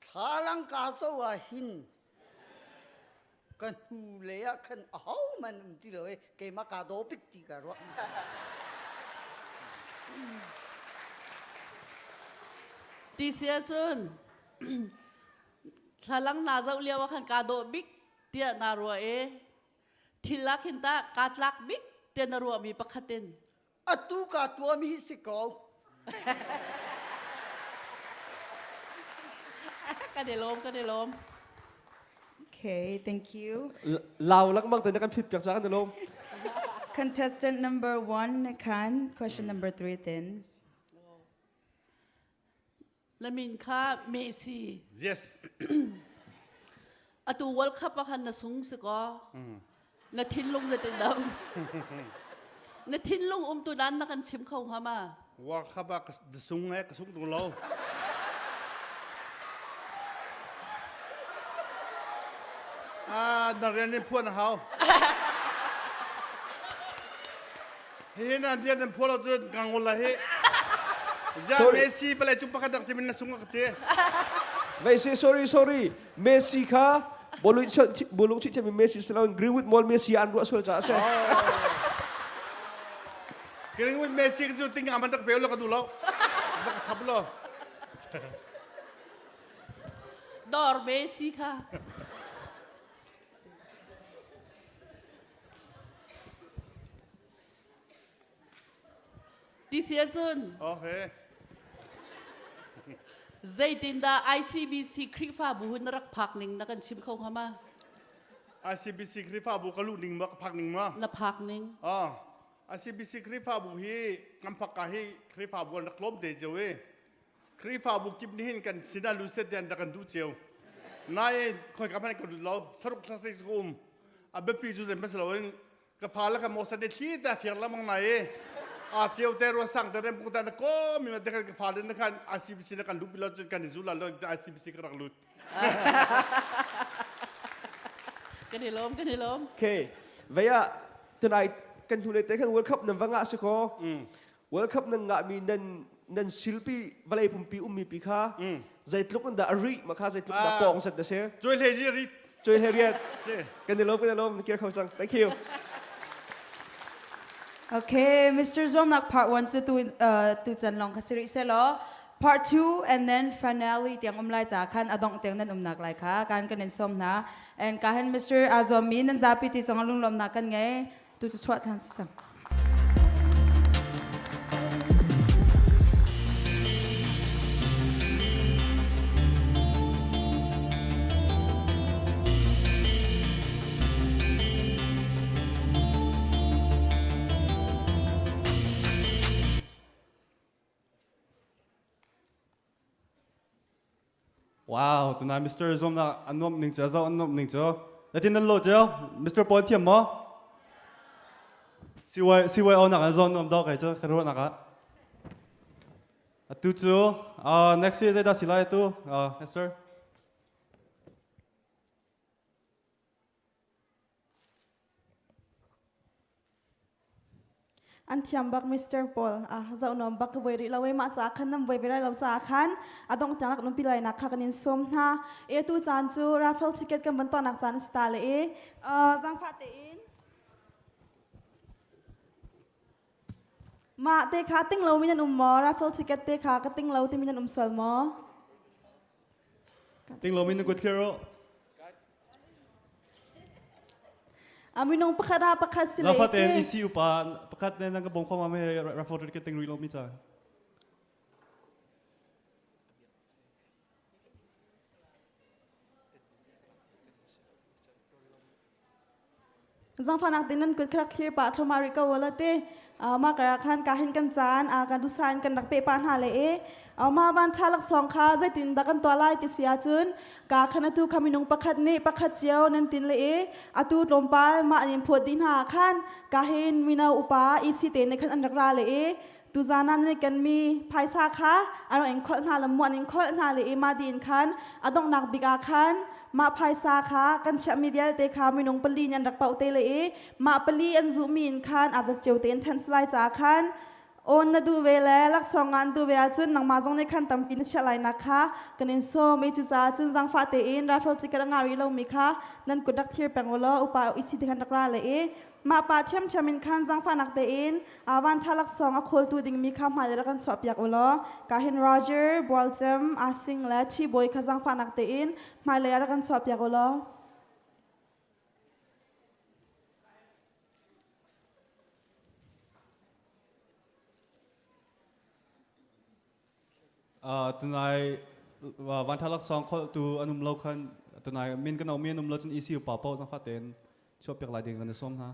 Thlalang kaa co ah hin ka hnu lei ah khan ahohmanh um ti lo i keimah kaa daw bik ti ka ruah. Ti si ahcun thlalang naa zoh lio ah khan kaa dawh bik tiah naa ruah i thil ah khin tah kaa tlak bik tiah na ruahmi pakhat in. Atu kaa tuahmi hi si ko. Kan i lawm, kan i lawm. Okay, thank you. Lau lengmang te na kan phit piak ca kan i lawm. Contestant number 1 khan question number 3 tin. Na min kha Messi. Yes. Atu World Cup ah khan na sung si ko. Na thinlung na ti dam. Na thinlung um tu dan na kan chim kho hnga ma? World Cup ah ka sung eh ka sung tung lo. Ah, na rian in phuan hau. Hi na rian nan phuan lo cun kangol la hi. Ya Messi palai cung pakhat dak simin na sung ka te. Messi sorry sorry Messi kha bolung bolung chi mi Messi salon Greenwood Mall Messi an ruah sual cha se. Greenwood Messi cu ting aman tak pe lo ka du lo. Bak chap lo. Dor Messi kha. Ti si ahcun Okay. zeitindah ICBC Khrihfabu hun na rak phak ning na kan chim kho hnga ma? ICBC Khrihfabu ka luh ning ma ka phak ning ma? Na phak ning. Ah, ICBC Khrihfabu hi kan phak ka hi Khrihfabu an rak tlawm te cio i Khrihfabu kip nih hin kan sinah lu set tian rak kan duh cio. Nain khoi ka hmanh ka lut lo. Thlaruk thlasik cu ka um. A biapi cu zeihmanh si loin ka fa le ka mo san thli ta fiang lamang na i a ceu te ro sang te rem pung ta na ko mi ma te kan ka fa le na khan ICBC na kan lut bilo cun kan i zu la lo ICBC ka rak lut. Kan i lawm, kan i lawm. Okay. Vaya tonight kan hnu le te khan World Cup nan va ngah si ko. World Cup nan ngahmi nan nan silpi vawlei pumpi ummi pi kha zeitluk in dah a rih ma kha zeitluk dah pawng set na si. Cuai hlei ri rit. Cuai hlei riat. Kan i lawm kan i lawm na kir kho cang. Thank you. Okay, Mr. Zuamnak part 1 cu tu tu can long kha siri se law part 2 and then finale tiang um lai ca khan adong tiang nan umnak lai kha kan kan in som hna and ka han Mr. Azuam mi nan zapi ti song lunglom nak kan ngei tu cu chuah chan si cang. Wow, tunai Mr. Zom na an nuam ning cu zo an nuam ning cu. Latin nan lo cio? Mr. Paul thiam maw? CY CYO nak an zon nuam dawk kai cu ka ruah nak ah. Atu cu next year zeidah si lai atu? Esther. An thiam bak Mr. Paul. Ah, zoh nuam bak ka voi rih lo e mah ca khan nan voi ve lai lo ca khan adong tiang rak numpi lai nak kha kan in sawm hna. E tu caan cu raffle ticket kan van tuahnak caan a si ta le e. Zaangfah tein Mah te kha ting lomi nan um maw? Raffle ticket te kha ka ting lo timi nan um sual maw? Ting lomi nan kut thlir u. A minung pakhat ah pakhat si le Lafa tein EC upa pakhat ne nan ka bawm kho ma me raffle ticket ting rih lomi ca. Zangfahnak din nan kut kha rak thlir pah thluahmah rih ko ula te. Mah kar ah khan ka hin kan caan kan dusa in kan rak pe pah hna le e. Mah van tha laksawng kha zeitin dah kan tuah lai ti si ahcun ka khan atu kha minung pakhat nih pakhat cio nan tin le e. Atu tlawmpal mah an in phawt dih hna ah khan ka hin mino upa EC te nih khan an rak ra le e. Tuzan ah nan i kenmi phaisa kha a rak in kholh hna le muan in kholh hna le i mah dih in khan a donghnak bik ah khan mah phaisa kha kan chiahmi vialte kha minung pali nih an rak paoh te le i mah pali an zuhmi in khan aa zat cio tein ṭhen lai caah khan awn na duh ve le laksawng ah an duh ve ahcun nangmah zong nih khan tampi na chiah lainak kha kan in sawm i cucaah cun zaangfah tein raffle ticket a ngah rih lomi kha nan kut rak thir peng u law upa isi te khan rak ra le i mah pa ṭhiamṭhiam in khan zaangfahnak tein vanṭha laksawng a khawltu dingmi kha hmailei rak kan chuahpiak u law ka hin Roger, Bualcem, Asing le Ṭhibawi kha zaangfahnak tein hmailei ah rak kan chuahpiak u law. Tunai vanṭha laksawng kholhtu an um lo khan tunai min kan omi an um lo cun ECU pa paoh zangfah tein chuahpiak lai ding kan i sawm hna.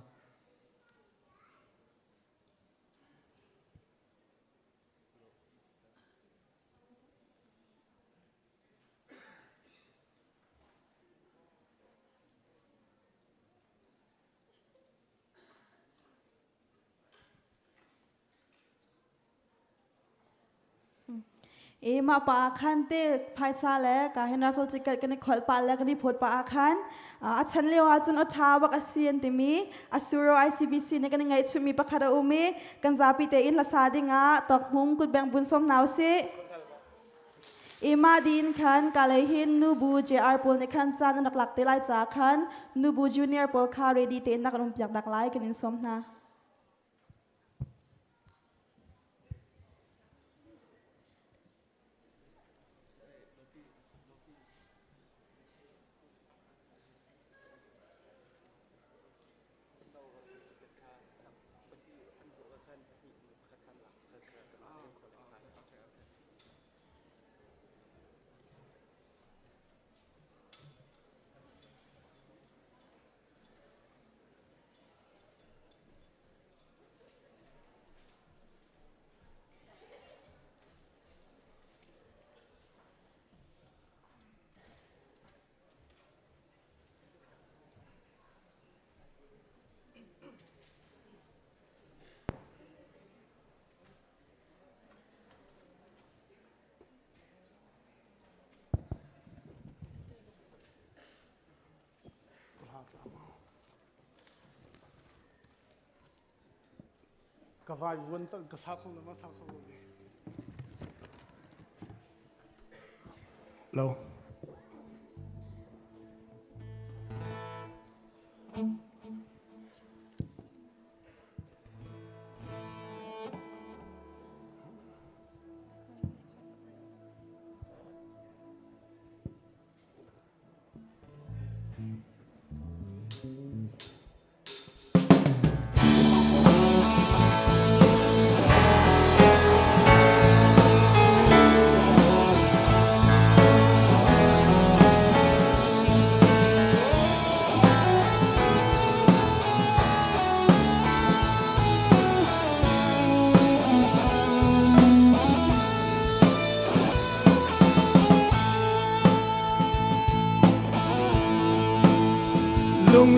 E mah pa ah khan te phaisa le ka hin raffle ticket kan i kholh pah le kan i phawt pah ah khan a chan lio ah cun a ṭha bak a si an timi Asuro ICBC nih kan i ngaihchihmi pakhat a um i kan zapi tein hlasa dingah tokhmung kutbeng bun som hna usih. Ima din khan kalei hin nubu JR pawl nih khan caan an rak lak te lai caah khan nubu junior pawl kha ready tein nak an um piak nak lai kan in sawm hna. Ka vai vuan cang ka sa kho lo ma sa kho lo lo.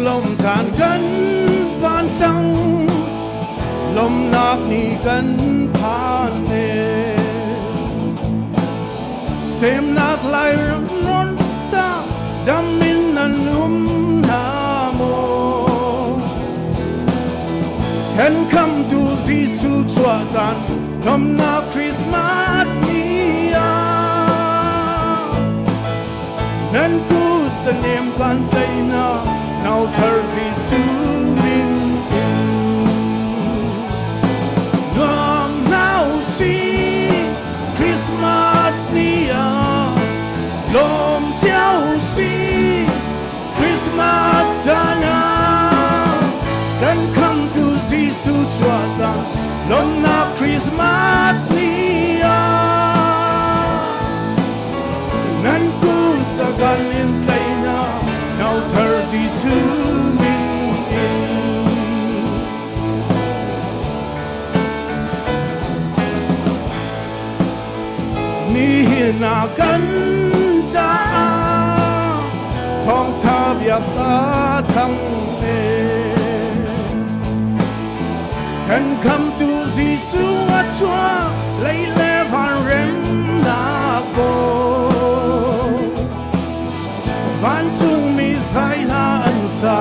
Lom caan kan phan cang, lomnak ni kan phan e. Semnak lai ram ron ta, dam in nan um na maw? Kan khamtu Jesuh chuah caan, lomnak Christmas ni ah. Nan kut sanem kan tei na, nau thar Jesuh min in. Nuam nau si, Christmas ni ah, lawm cio si, Christmas caan ah, kan khamtu Jesuh chuah caan, lawmnak Christmas ni ah. Nan kut sagan in tlai na, nau thar Jesuh min in. Nihin ah kan caah thawngtha bia thang e. Kan khamtu Jesuh a chuak lei le van remnak kawl. Vancungmi zai hla an sa,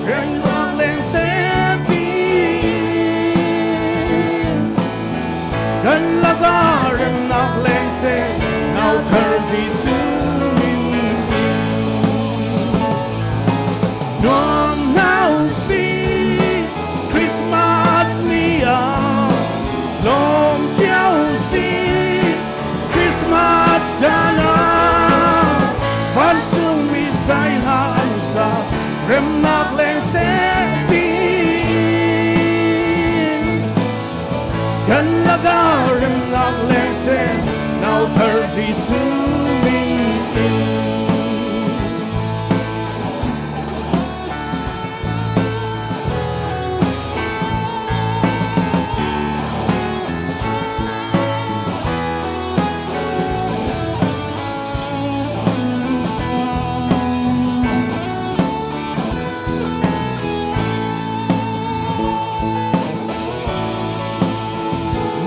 remnak leng seh ti. Kan lakah remnak leng seh, nau thar Jesuh min in. Nuam nau si, Christmas ni ah, lawm cio si, Christmas caan ah, vancungmi zai hla an sa, remnak leng seh ti. Kan lakah remnak leng seh, nau thar Jesuh min in.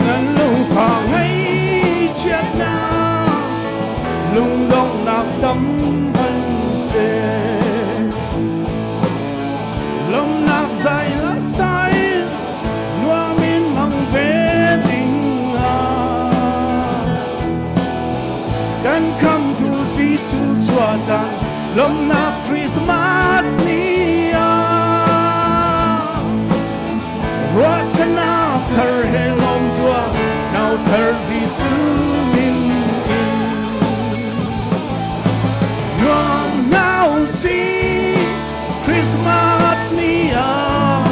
Nan lungfah ngaihchiatnak lungdonghnak tam hman seh. Lawmnak zai la sai nuam in hmang ve ding ah. Kan khamtu Jesuh chuah caan lawmnak Christmas ni ah. Ruahchannak thar he lawm tuah nau thar Jesuh min in. Nuam nau si Christmas ni ah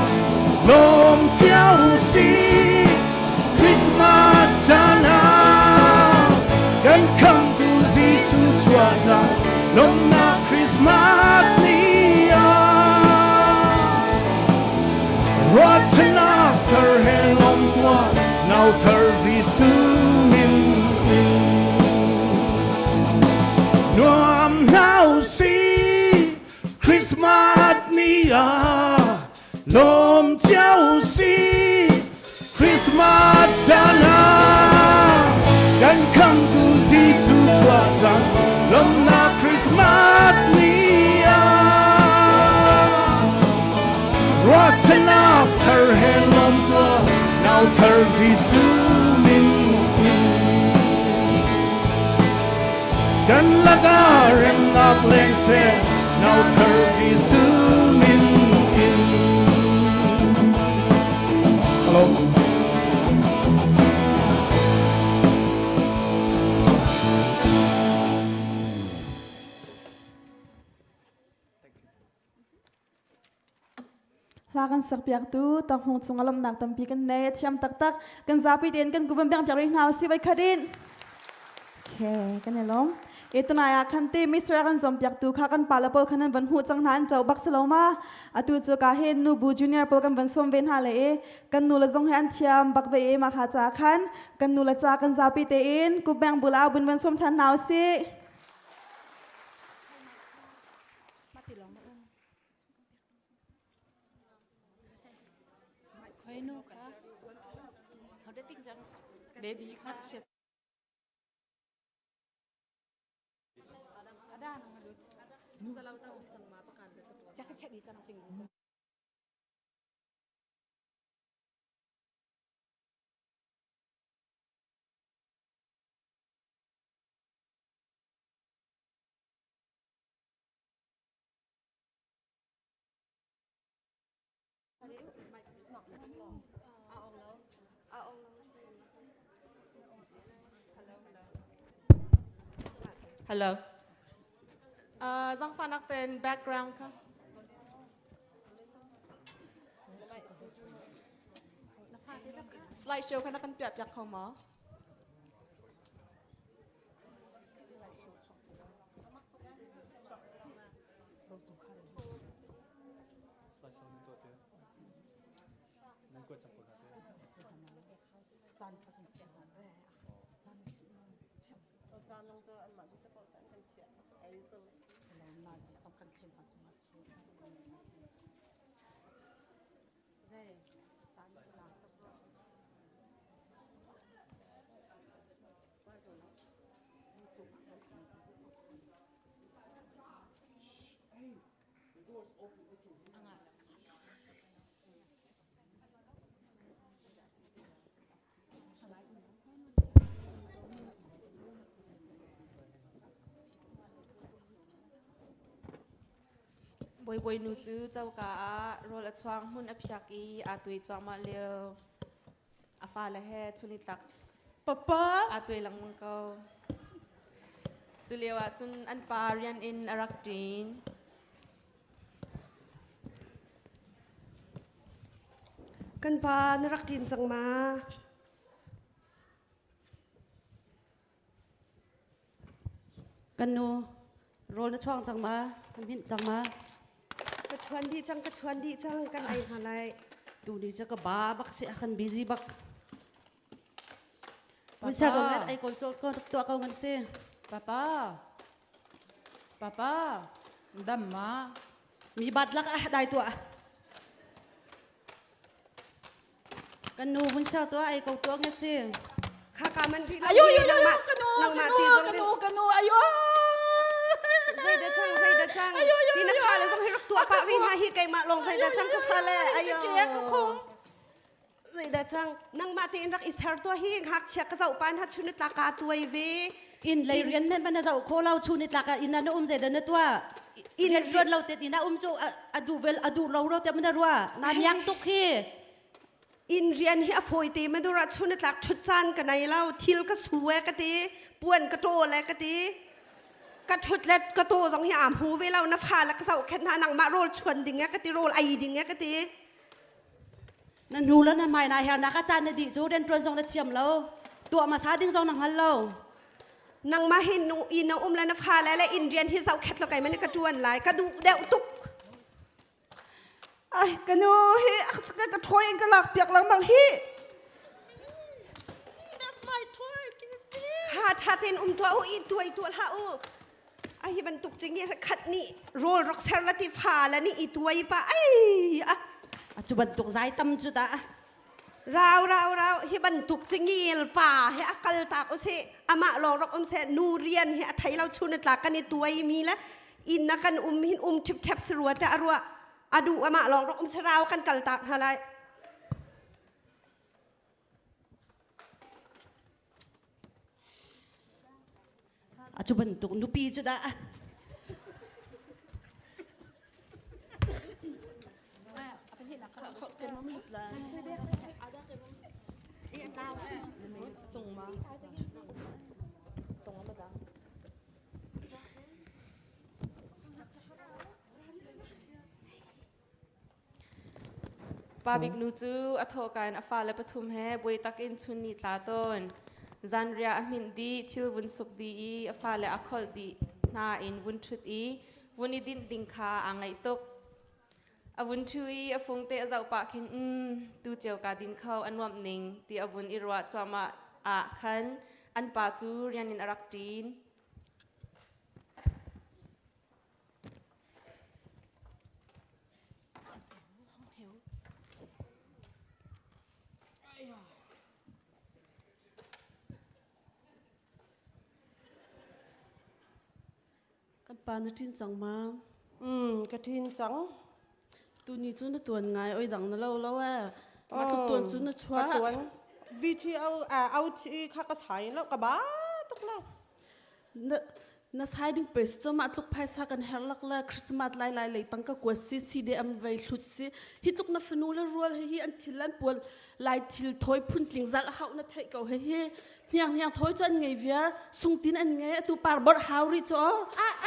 lawm cio si Christmas caan ah kan khamtu Jesuh chuah caan lawmnak Christmas ni ah ruahchannak thar he lawm tuah nau thar Jesuh min in. Nuam nau si Christmas ni ah lawm cio si Christmas caan ah kan khamtu Jesuh chuah caan lawmnak Christmas ni ah ruahchannak thar he lawm tuah nau thar Jesuh min in. Kan lakah remnak leng seh nau thar Jesuh min in. Hello. Hla kan sakpiaktu Tawk Hmung cung a lawmhnak tampi kan nei a thiam taktak kan zapi tein kan kuvan piang piak rih hna usih voi khat in. Okay, kan i lawm. E tunai ah khan te Mr. kan zuam piaktu kha kan pala pawl khan an van hmuh cang hna an cho bak silo ma. Atu cu ka hen nu bu junior pawl kan van som ve hna le e kan nu le zong he an thiam bak ve e ma kha cha khan kan nu le cha kan zapi tein kubeng bula bun van som than hna usih. Baby kha Hello. Zangfahnak tein background kha. Slide show kha na kan piah piak kho maw? Bawibawi nu cu coka ah rawl a chuang hmun a phiak i aa tuai cuahmah lio. A fale he chunitlak Papa aa tuai lengmang ko. Cu lio ah cun an pa rian in a rak ṭin. Kan pa na rak ṭin cang ma? Kan nu rawl na chuang cang ma? Na minh cang ma? Ka chuan dih cang, ka chuan dih cang, kan ei hna lai. Tu ni cu ka ba bak si, a kan busy bak. Mun ser ko ngat ai kol chol ko tuah ko ngan si. Papa. Papa. Dam ma. Mi bat lak ah dai tuah. Kan nu vun ser tuah ai ko tuah ngat si. Kha ka man ri Ayo ayo nangmah kanu nangmah kanu ti zong kanu kanu ayo. Zei da cang zei da cang. Hi na fa le zong hi rak tuah pah vi hna hi keimah lawng zei da cang ka fa le ayo. Zeidah cang nangmah tein rak i ser tuah hi ngakchia ka zoh pan ha chun tlak ka tuai ve. In lei rian men ban na zoh kho lo chun tlak ah inn ah na um zeidah na tuah in ruat lo te inn ah um cu a duh vel a duh lo ro te mana rua na miang tuk hi in rian hi a fawi te madura chun tlak thut caan ka nei lo thil ka su e ka ti puan ka ṭawl e ka ti ka thut le ka to zong hi am hu ve lo na fa le ka zoh khet hna nangmah rawl chuan ding e ka ti rawl ei ding e ka ti Na hnu le na hmai na hernak a caan na dih cu rianṭuan zong na thiam lo. Tuah hmasa ding zong na hngal lo. Nangmah hi nu i na um le na fale le inn rian hi zohkhet lo keimah nih ka ṭuan lai. Ka duh deuh tuk. Ai, ka nu hi ka ka ṭhawi in ka lak piak lengmang hi. That's my toy. Ha ṭha tein um tuah u, i tuai tuah hlah u. A hi bantuk cing hi khat nih rawl rak ser la ti fa la nih i tuai pa ai a A cu bantuk zai tam cu ta. Rau rau rau hi bantuk cingil pa hi a kal tak u si amah lawng rak um seh nu rian hi a thei lo chun a tlak kan i tuai mi le inn na kan um hin um ṭhip ṭhep si rua te a ruah a duh amah lawng rak um se rau kan kal tak hna lai. A cu bantuk nupi cu dah. Pa bik nu cu a thawhka in a fale pathum he buaitak in chun ni tla tawn. Zanriah a hminh dih, thil vun suk dih i a fale a kholh dih hna in vun ṭhut i vun i dinh ding kha aa ngaih tuk. A vun ṭhu i a fungte a zoh pah khin, "Um, tu cio kaa din kho, a nuamh ning," ti a vun i ruah cuahmah ah khan an pa cu rian in a rak ṭin. Kan pa na ṭin cang ma? Mm, ka ṭin cang. Tuni cu na tuan ngai oi dang na lo lo eh. Ma tluk tuan cu na chuah. Ka tuan. VTO au thi kha ka sai lo ka ba tuk lo. Na na sai ding pe so ma tluk phaisa kan her lak la Christmas lai lai lei tang ka kuat si CDM vei hlut si hi tluk na fanu le rual hi hi an thil an pual lai thil thoi phun tling zal hau na theih ko he hi hniang hniang thoi cu an ngei viar sungtin an ngei atu par bor hau ri chu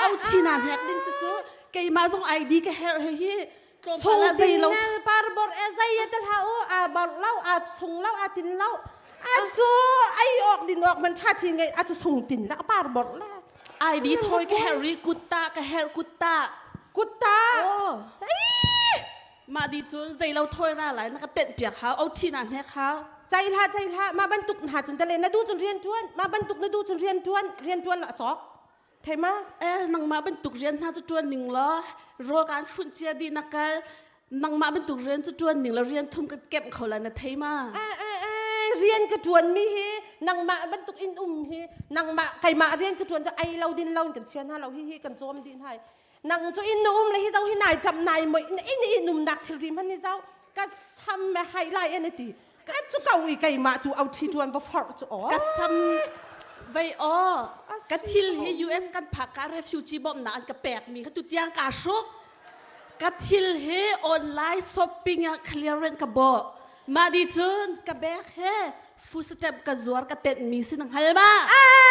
au chi na hnek ding si chu keimah zong ID ka her he hi tlawmpal ah zei lo par bor e zei e tel ha u a bor lo a sung lo a tin lo a chu ai ok din ok man tha chi ngei a chu sung tin la par bor la ID thoi ka her ri kutta ka her kutta kutta oh mah di cun zei lo thoi ra lai na ka tenh piak hau o thi na hnek hau chai hla chai hla ma bantuk na cun tale na du cun rian tuan ma bantuk na du cun rian tuan rian tuan lo chok thei ma eh nangmah bantuk rian hna cu tuan ning law rawl kan funh cia di na kal nangmah bantuk rian cu tuan ning la rian thum kan kemh kho la na thei ma eh eh eh rian ka tuan mi hi nangmah bantuk in um hi nangmah keimah rian ka tuan cu ai lo din lo kan chia hna lo hi hi kan cawm dih hna nang cu in na um le hi zo hi nai ṭap nai moi in in um nak thil rim han ni zo ka sam me hai lai an ti ka chu ka ui keimah tu au thi tuan va for chu o ka sam vei o ka thil hi US kan phak ka refugee bom na an ka pek mi kha tu tiang ka hruk ka thil hi online shopping ah clearance ka bo ma di cun ka bag he food stamp ka zuar ka tenh mi si nang hal ma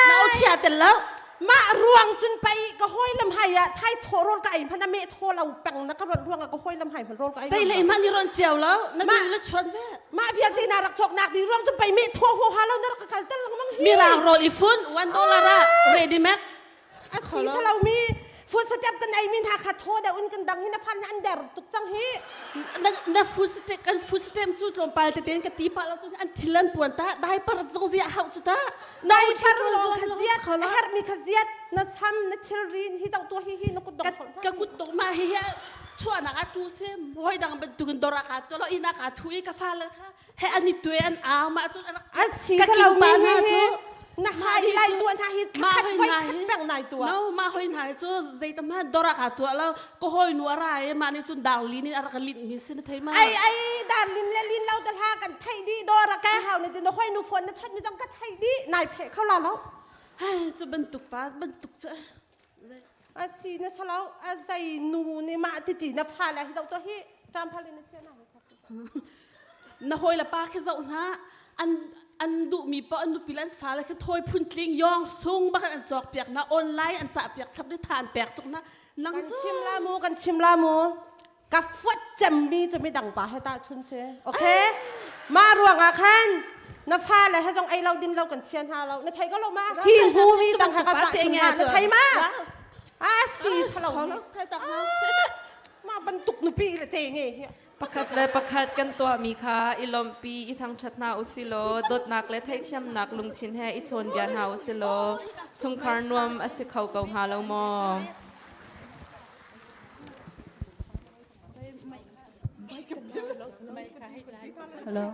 na o chia tel lo mah ruang cun pai ka hoi lam hai ah thai tho rol ka ai hman a me tho lo peng na ka ron ruang ah ka hoi lam hai hman rol ka ai zei lei hman ni ron chiao lo na du le chuan ve mah vialte na rak chok nak di ruang cun pai me tho ho ha lo na rak ka kal tel lang mang hi mirang rol i fun 1 dollar ah ready made A si lo mi food stamp kan ei min ha kha tho da un kan dang hi na fan an der tuk cang hi na na food stamp kan food stamp cu tlawmpal te ten ka ti pa lo cu an thil an puan ta dai par zong zia hau cu ta dai par long kha ziat a her mi kha ziat na sam na thil rin hi dau to hi hi na kut dong ka kut dong ma hi hi chuah nak a tu se hoi dang bantukin dora ka to lo ina ka thu i ka fa le kha he an i tue an au mah cun a si ka lo pa mi hna hi cu na hai lai tuan ha hi ma khat hoi hoi hna khat hi peng nai tua no ma hoi hna hi cu zeitam ha dora ka tua lo ko hoi nu ara e ma ni cun darlin in arak lin mi sin thei ma ai ai darlin le lin lo ta ha kan thei di dora ka hau ne tin hoi nu phone na chat mi jong ka thei di nai phe kho la lo hai cu bantuk pa bantuk cu a si na salo a zai nu ni ma ti ti na fa la hi do to hi tram phal na chia na na hawi le pa khi zoh hna an an duhmi paoh an nupi le an fale khi thawi phuntling yong sung bak an cawk piak hna online an cah piak chap le tha an pek tuk hna nang kan cu chim la mu kan chim la mu ka fuat cemmi cu midang pa he ta chun se okay ma ruang ah khan na fa le he zong ei lo din lo kan chian ha lo na thei ko lo ma hi hu mi dang ha ka ta chun ha na thei ma a si salo ma bantuk nupi le che nge hi Pakhat le pakhat kan tuahmi kha i lawmhpi i thangṭhat hna u si law dawtnak le theihthiamnak lungthin he i chawnbia hna u si law chungkhar nuam a si kho ko hnga lo maw? Hello.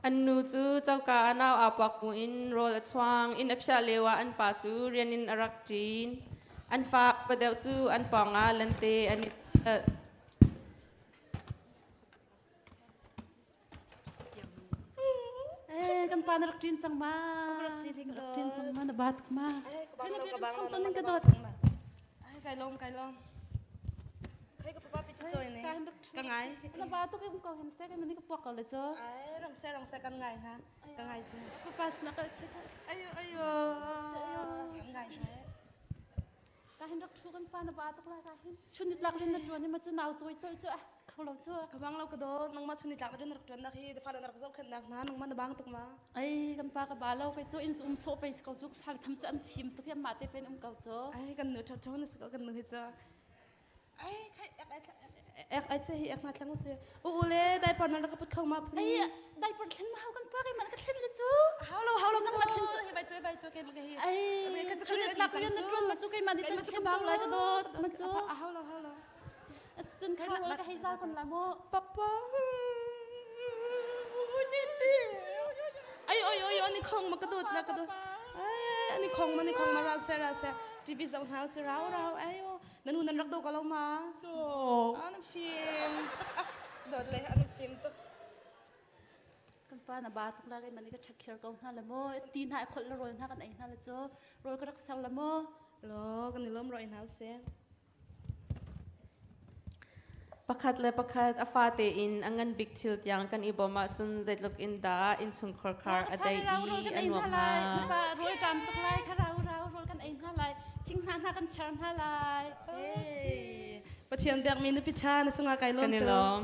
An nu cu coka ah nau aa puak buin rawl a chuang. Inn a phiah lioah an pa cu rian in a rak ṭin. An fa upa deuh cu an pawngah lente an i telh. Eh, kan pa na rak ṭin cang ma? Rak ṭin cang ma na bat ma? Ka Kan ka bang chung ton ka dot. Ai kai lom kai lom. Khai ka fapa pi chu soi ne. Ka ngai. Na ba tu ke um ko hen se ke mani ka puak ko le cho. Ai rong se rong se kan ngai na. Ka ngai chu. Fapa sna ka se. Ayo ayo. Kan ngai na. Ka hin rak thu kan pa na ba tuk la ka hin. Chun ni tlak rin na tuan ni ma chu nau choi choi chu ah kho lo chu. Ka bang lo ka do nang ma chun ni tlak rin rak tuan nak hi fa na rak zau khan nak na nang ma na bang tuk ma. Ai kan pa ka ba lo kai chu in um so pe ko chu fal tham chu an phim tuk ya ma te pen um ko chu. Ai kan nu tho tho na ko kan nu hi chu. Ai khai ek ai che hi ek na thlang se. U u le dai par na rak put khau ma please. Ai dai par thlen ma hau kan pa kai man ka thlen le chu. Hau lo hau lo kan ma thlen chu hi bai tu bai. lai to ke ma hi. Ai, chun tlak rian na ṭuan ma cu keimah nih kan khen tuk lai ka dawt ma cu. A hau lo hau lo. Asicun kha rawl ka hei zal kon la mu. Papa. Ai oi oi ani khong ma ka dawt na ka dawt. Ai ani khong ma ni khong ma ra se ra se. TV zong hau se rau rau ai o. Nan nu nan rak do ka lo ma. Do. An fim tuk ah dawt le an fim tuk. Kan pa na ba tuk la kai mani ka ṭhak khir ko hna le mu. Ti hna i kholh le rawl hna kan ei hna le cu rawl ka rak ser le mu. Lo kan i lawm ro in hau se. Pakhat le pakhat a fate in a ngan bik thil tiang kan i bawmh ahcun zeitluk in dah innchungkhar khar a daih i a nuam hnga. Na rawl ṭam tuk lai kha rau rau rawl kan ei hna lai thing hna hna kan char hna lai. Pathian biakmi nupi ṭha na cungah kai lawm Kan i lawm.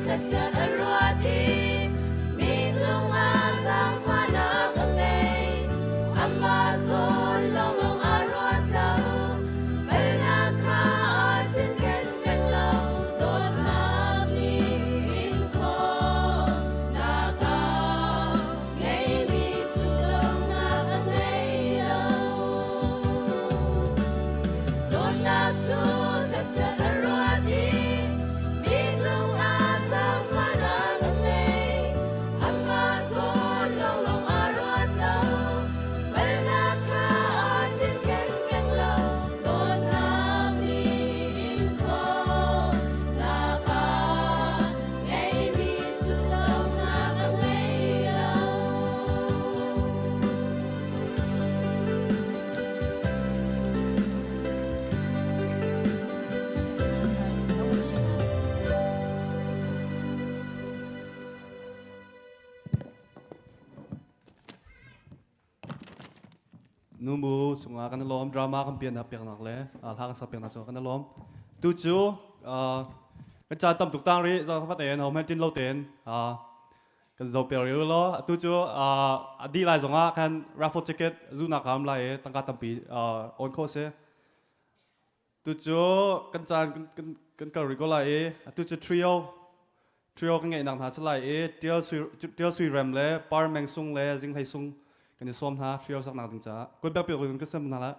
thlachiat a ruat i mi cungah zaangfahnak a ngei. Amah zawn lawnglawng aa ruat lo, palhnak kha aa cinken peng lo. Dawtnak nih inkhawhnak a ngeimi cu donghnak a ngei lo. Dawtnak cu thlachiat a ruat i mi cungah zaangfahnak a ngei. Amah zawn lawnglawng aa ruat lo, palhnak kha aa cinken peng lo. Dawtnak nih inkhawhnak a ngeimi cu donghnak a ngei lo. Numu sungah kan lawm drama kan pian piak nak le hla kan sak piak nak cu kan lawm tu cu kan caan tam tuk tang ri za fa ten hom tin lo ten kan zo per ri lo atu cu a di lai zongah khan raffle ticket zu nak kam lai e tangka tampi on kho se tu cu kan caan kan kan kal ri ko lai i atu cu trio trio kan ngeih nak hna si lai i tial sui tial sui rem le par meng sung le zing hlei sung kan i sawm hna trio sak nak ding caah kut bek piak kan sem hna la.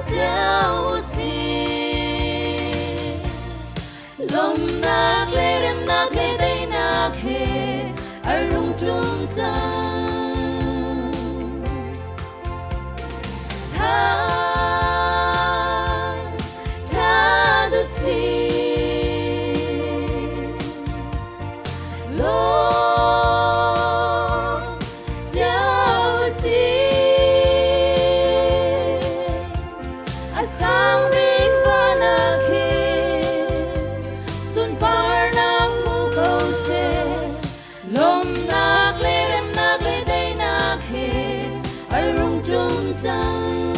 cio usih. Lawmnak le remnak le daihnak he a rung ṭum cang. Thang ṭha usih. Lawm cio usih. A sang bik van ah khin sunparnak hmu ko seh. Lawmnak le remnak le daihnak he a rung ṭum cang.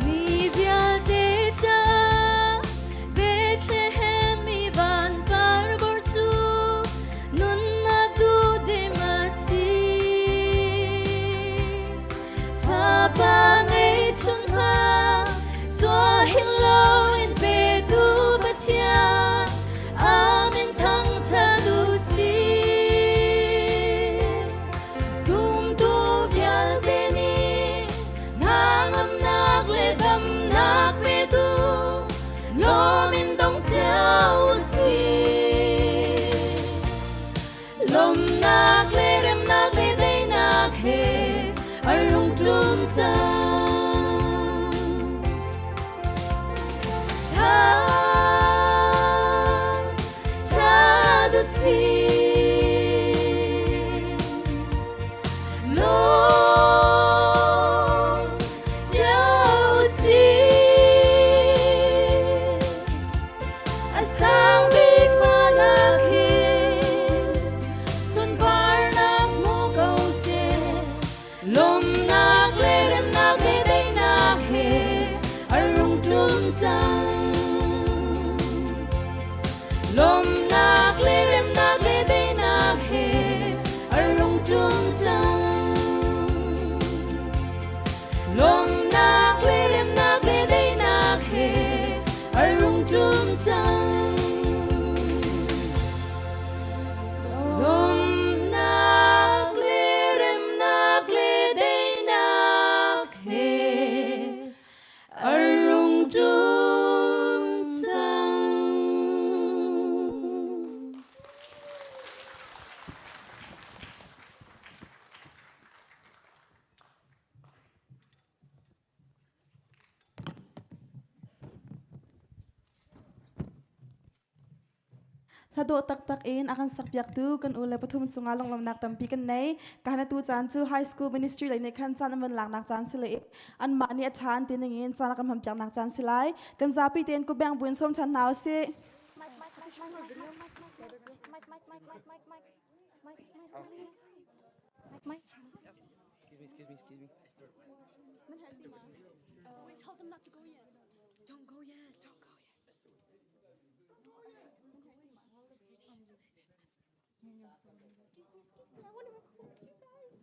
Mi vialte caah Bethlehem i vanpar bor cu nunnak duhdim a si. Fapa ngeihchun hna zuah hin loin petu Pathian Amen thangṭhat u sih. Zumtu vialte nih hnangamnak le damnak petu lawm in dong cio u sih. Lawmnak le remnak le daihnak he a rung ṭum cang. Thang ṭhat u sih. Lawm cio u sih. A sang bik van ah khin sunparnak hmu ko seh. Lawmnak le remnak le daihnak he a rung ṭum cang. Lawmnak le remnak le daihnak he a rung ṭum cang. Lawmnak le remnak le daihnak he a rung ṭum cang. Lawmnak le remnak le daihnak he a rung ṭum cang. Hladawh taktak in a kan sakpiaktu kan u le pathum cungah lunglawmhnak tampi kan nei. Ka tu caan cu high school ministry lei nih khan caan an van laknak caan si le anmah nih a ṭha an ti ning in caan a kan hmanpiaknak caan si lai. Kan zapi tein kubeng buin sawm ṭhan hna usih. Excuse me, excuse me, excuse me. Wait, tell them not to go yet. Don't go yet. Don't go yet. Excuse me, excuse me. I want to record you guys.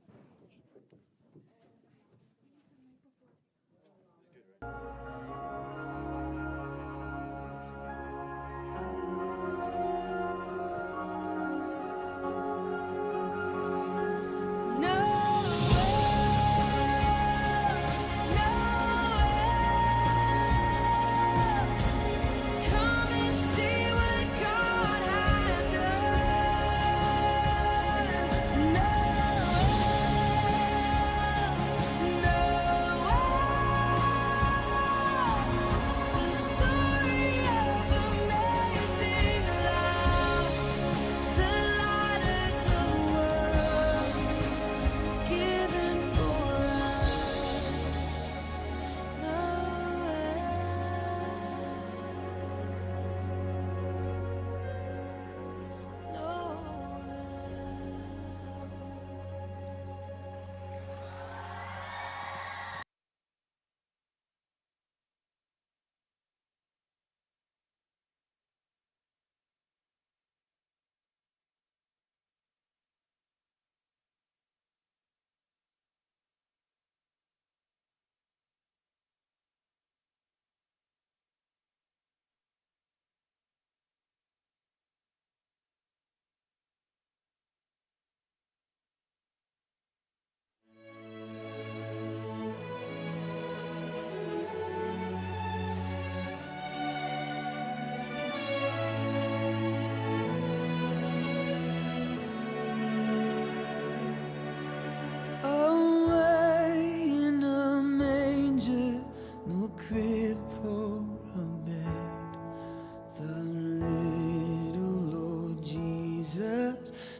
Come and see what God has done. No, no.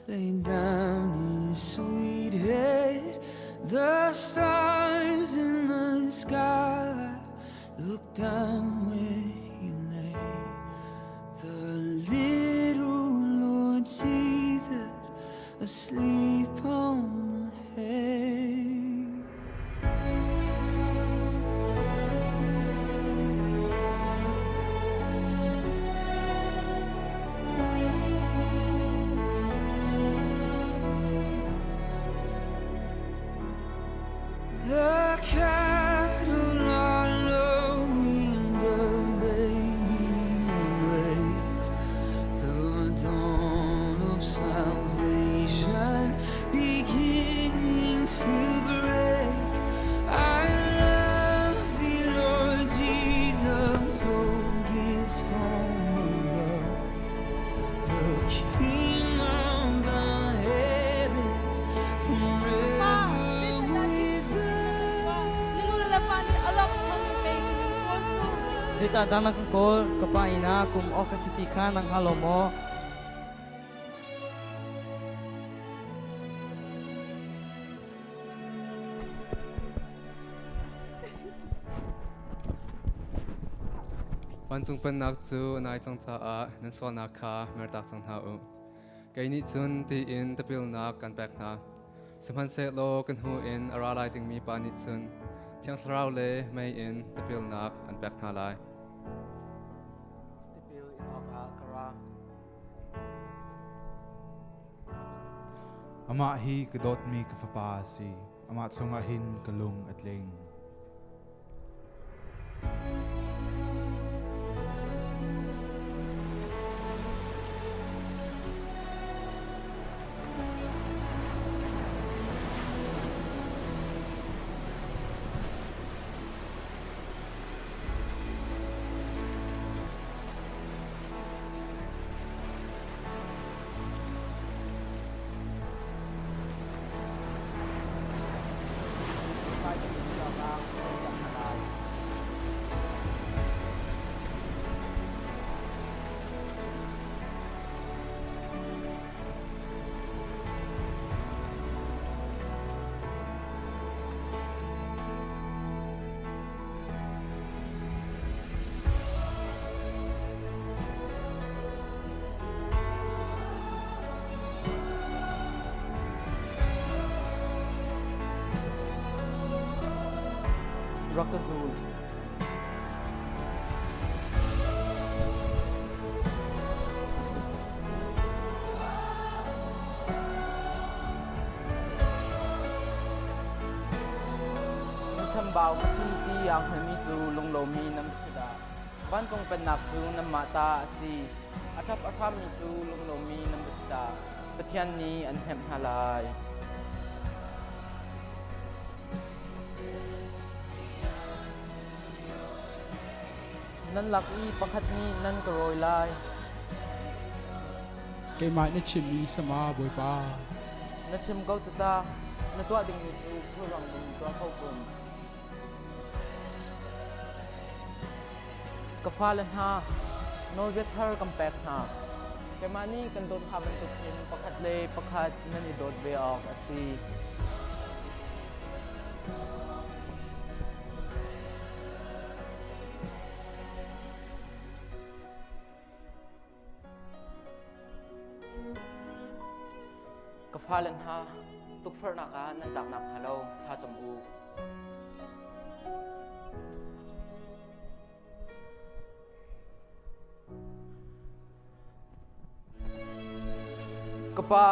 Laid down his sweet head. The stars in the sky look down where he lay. The little Lord Jesus asleep on the hay. The cattle are lowing, the baby awakes. The dawn of salvation beginning to break. I love thee, Lord Jesus, oh gift from above. The King of the heavens, forever with Zeicahdah na ka kawl? Ka pa inn ah kum awk ka si ti kha na hngal lo maw? Vancung pennak cu a nai cang caah nan sualnak kha mertak cang hna u. Kei nih cun tiin tipilnak kan pek hna. Sihmanhsehlaw kan hnu in a ra lai dingmi pa nih cun Thiang Thlarau le mei in tipilnak an pek hna lai. Tipil in awkah ka ra. Amah hi ka dawtmi ka fapa a si. Amah chungah hin ka lung a tling. Rak ka zul. Na chambau ka si ti aa hngalmi cu lunglomi nan si dah. Vancung pennak cu nanmah ta a si. A ṭap a hrammi cu lunglomi nan va si dah. Pathian nih an hnemh hna lai. Nan lak i pakhat nih nan ka rawi lai. Keimah na chimmi sama Bawipa. Na chim ko cu ta, na tuah dingmi cu khulrang in tuah kho kun. Ka fale hna, nawlbia thar kan pek hna. Keimah nih kan dawt hna bantuk hin pakhat le pakhat nan i dawt ve awk a si. Ka fale hna, tukforhnak ah nan tlak nakhnga lo thla cam u. Ka pa,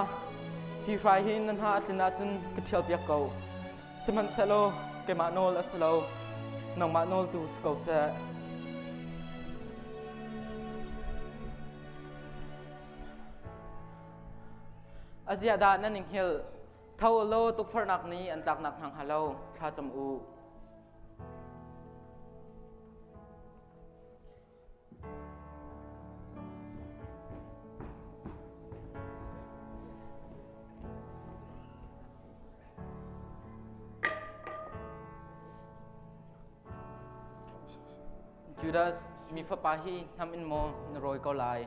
hi hrai hi nan hna a tlin ahcun ka ṭhialpiak ko. Sihmanhsehlaw keimah nawl a si lo, nangmah nawl tu si ko seh. A ziah dah nan i hngilh? Tho law tukforhnak nih an tlaknak hna hnga lo, thla cam u. Judas, mi fapa hi hnam in maw na rawi ko lai?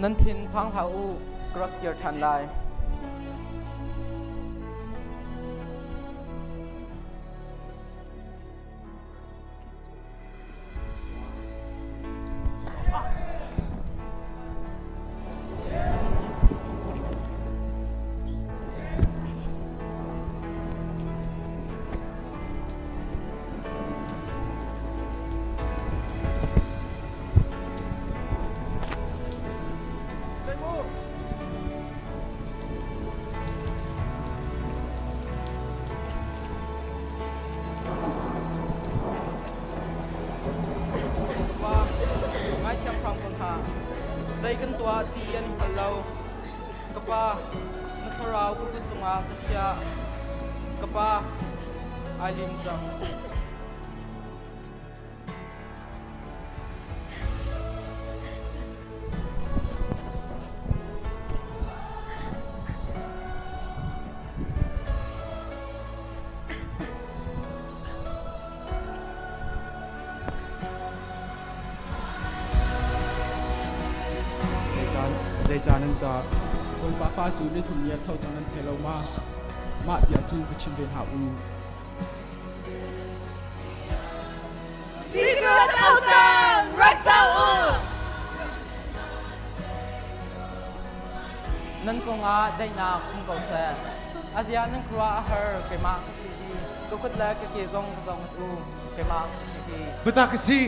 Nan thin phang hlah u, ka rak kir ṭhan lai. Pa, ngaithiam hram ko hna. Zei kan tuah ti an hngal lo. Ka pa, na thlarau ka kut cungah ka chiah. Ka pa, ai lim cang. Zeicah nan car? Bawipa fa cu nithum ni a tho cang nan thei lo ma? Mah bia cu va chim ve hlah u. Jesuh a tho cang! Rak zoh u! Nan cungah daihnak um ko seh. A zia nan khuaruah a har keimah ka si hi. Ka kut le ka ke zong ka zong u keimah ka si hi. Biatak ka si.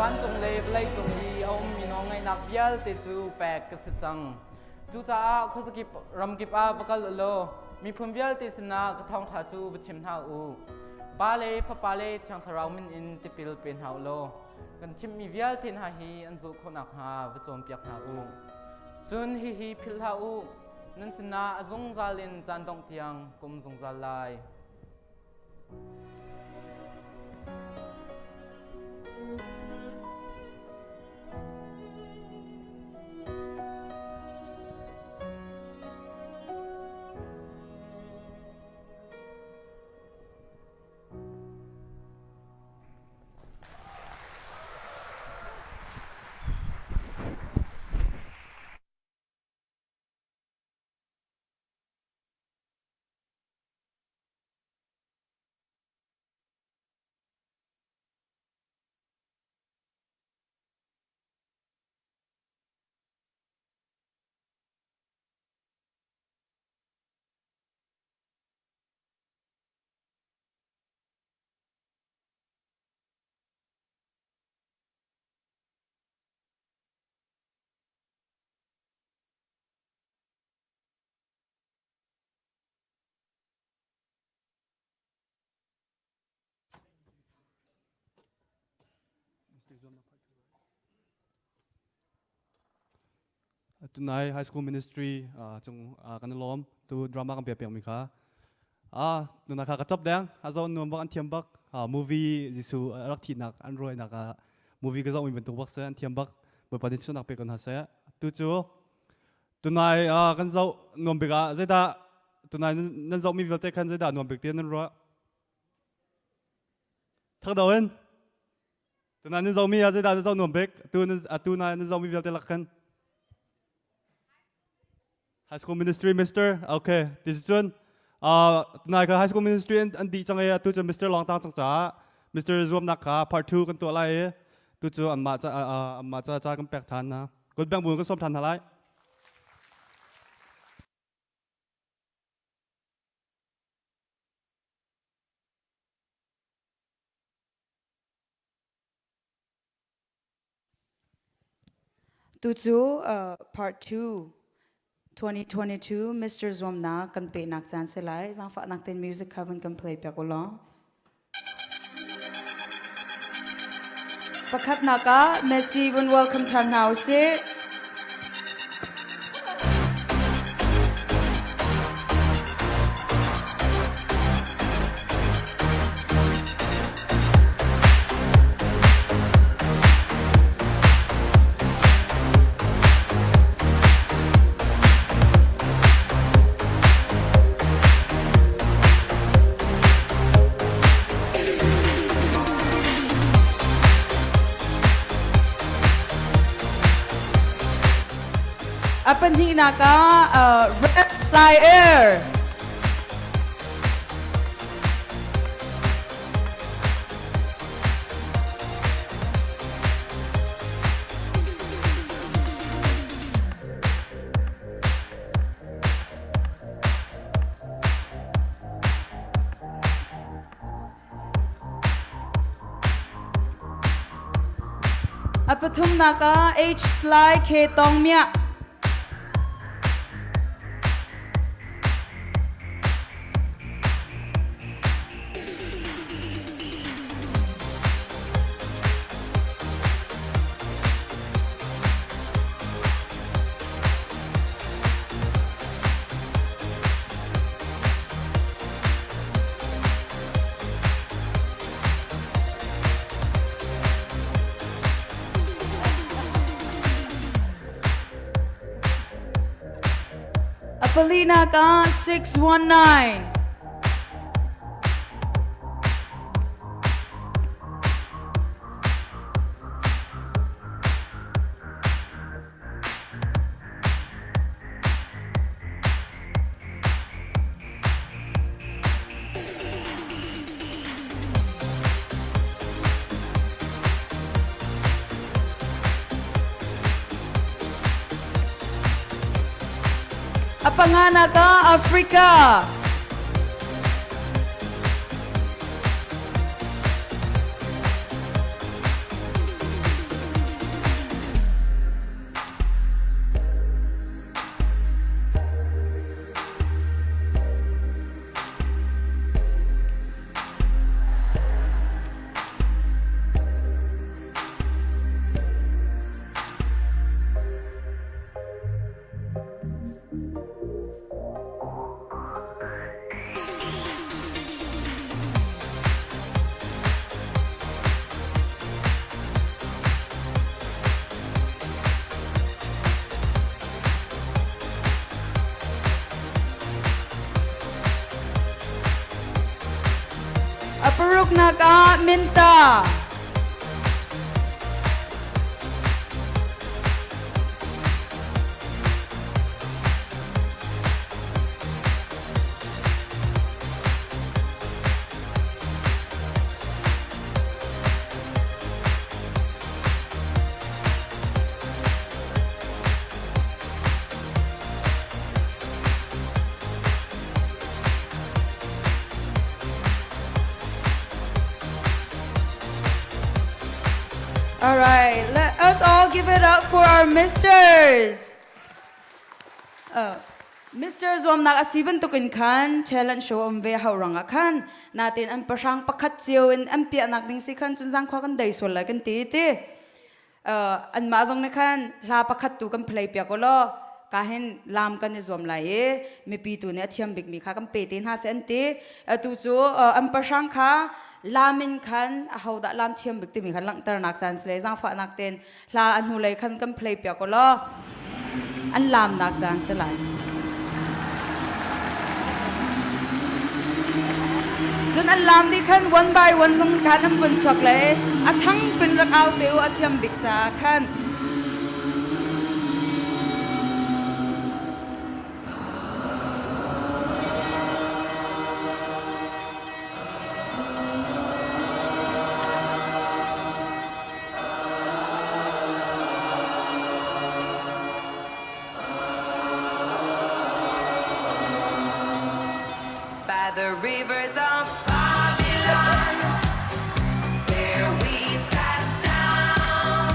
Vancung le vawleicung i a ummi nawlngeihnak vialte cu pek ka si cang. Cucaah khuazakip ramkip ah va kal u law miphun vialte sinah ka thawngṭha cu va chim hna u. Pa le Fapa le Thiang Thlarau min in tipil pe hna u law kan chimhmi vialte hna hi an zulh khawh nakhnga va cawnpiak hna u. Cun hihi philh hlah u, nan sinah a zungzal in caan dongh tiang ka um zungzal lai. Tunai high school ministry cung kan lawm tu drama kan pek mi kha a tuna kha ka chap deng a zo nuam bak an thiam bak movie Jesu rak thi nak an roi nak movie ka zo mi bantuk bak se an thiam bak bawipa din chunak pe kon ha se tu cu Tunai kan zoh nuam bik ah zeidah tunai nan zohmi vialte khan zeidah nuam bik ti nan ruah? Thakdo in tunai nan zohmi ah zeidah nan zoh nuam bik? Tu atu nai nan zohmi vialte lak khan High School Ministry Mister okay ti cun tunai kha High School Ministry an dih cang i atu cu Mister Long Tang cang caah Mister zuamnak kha part 2 kan tuah lai i tu cu anmah ca anmah ca ca kan pek than hna. Kut bang bu kan sawm than hna lai. Tu cu part 2 2022 Mr. Zuamnak kan pehnak caan si lai. Zaangfahnak ten music kha vun kan play piak u law. Pakhatnak ah Messi vun welcome ṭhan hna usih. A pahnihnak ah Red Fly Air. A pathumnak ah H Sly K Tong Mia. A palinak ah 619. A panganak ah Africa. A paruknak ah Minta. All right, let us all give it up for our misters. Mr. Zuamnak a si bantukin khan talent show um ve hau rangah khan natin an pahrang pakhat cio in an piahnak ding si khan cun zangkhua kan dei sual lai kan ti ti. Anmah zong nih khan hla pakhat tu kan play piak law ka hin lam kan i zuam lai i mipi tu nih a thiam bikmi kha kan pe te hna seh an ti. Atu cu an pahrang kha lam in khan ahodah lam thiam bik timi khan langhternak caan si le zaangfahnak tein hla a hnulei khan kan play piak law an lamnak caan si lai. Cun an lam dih khan one by one zong khan an vun chuak le a thang pin rak au te u a thiam bik caah khan. By the rivers of Babylon, there we sat down.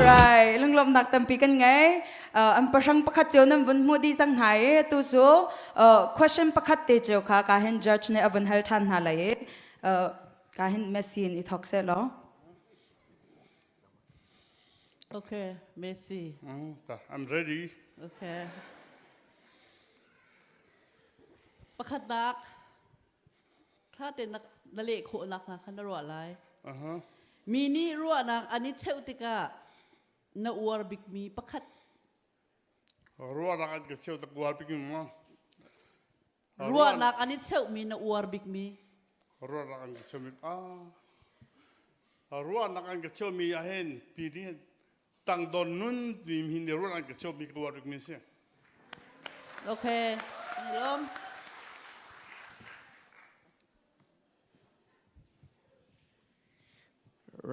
Alright, lunglawmhnak tampi kan ngei. An pahrang pakhat cio nan vun hmuh dih cang hna i atu cu question pakhat te cio kha ka hin judge nih a vun hal ṭhan hna lai i ka hin Messi in i thawk seh law. Okay, Messi. I'm ready. Okay. Pakhatnak ṭha tein na leh khawhnak hna kha na ruah lai. Uh-huh. Mi nih ruahnak an i cheuh tikah na uar bikmi pakhat. Ruahnak an ka cheuh tak uar bikmi maw? Ruahnak an i cheuhmi na uar bikmi. Ruahnak an ka cheuhmi ah ruahnak an ka cheuhmi ah hin pi nih tangdon nun mi hin ruahnak an ka cheuhmi ka uar bikmi si. Okay, lom.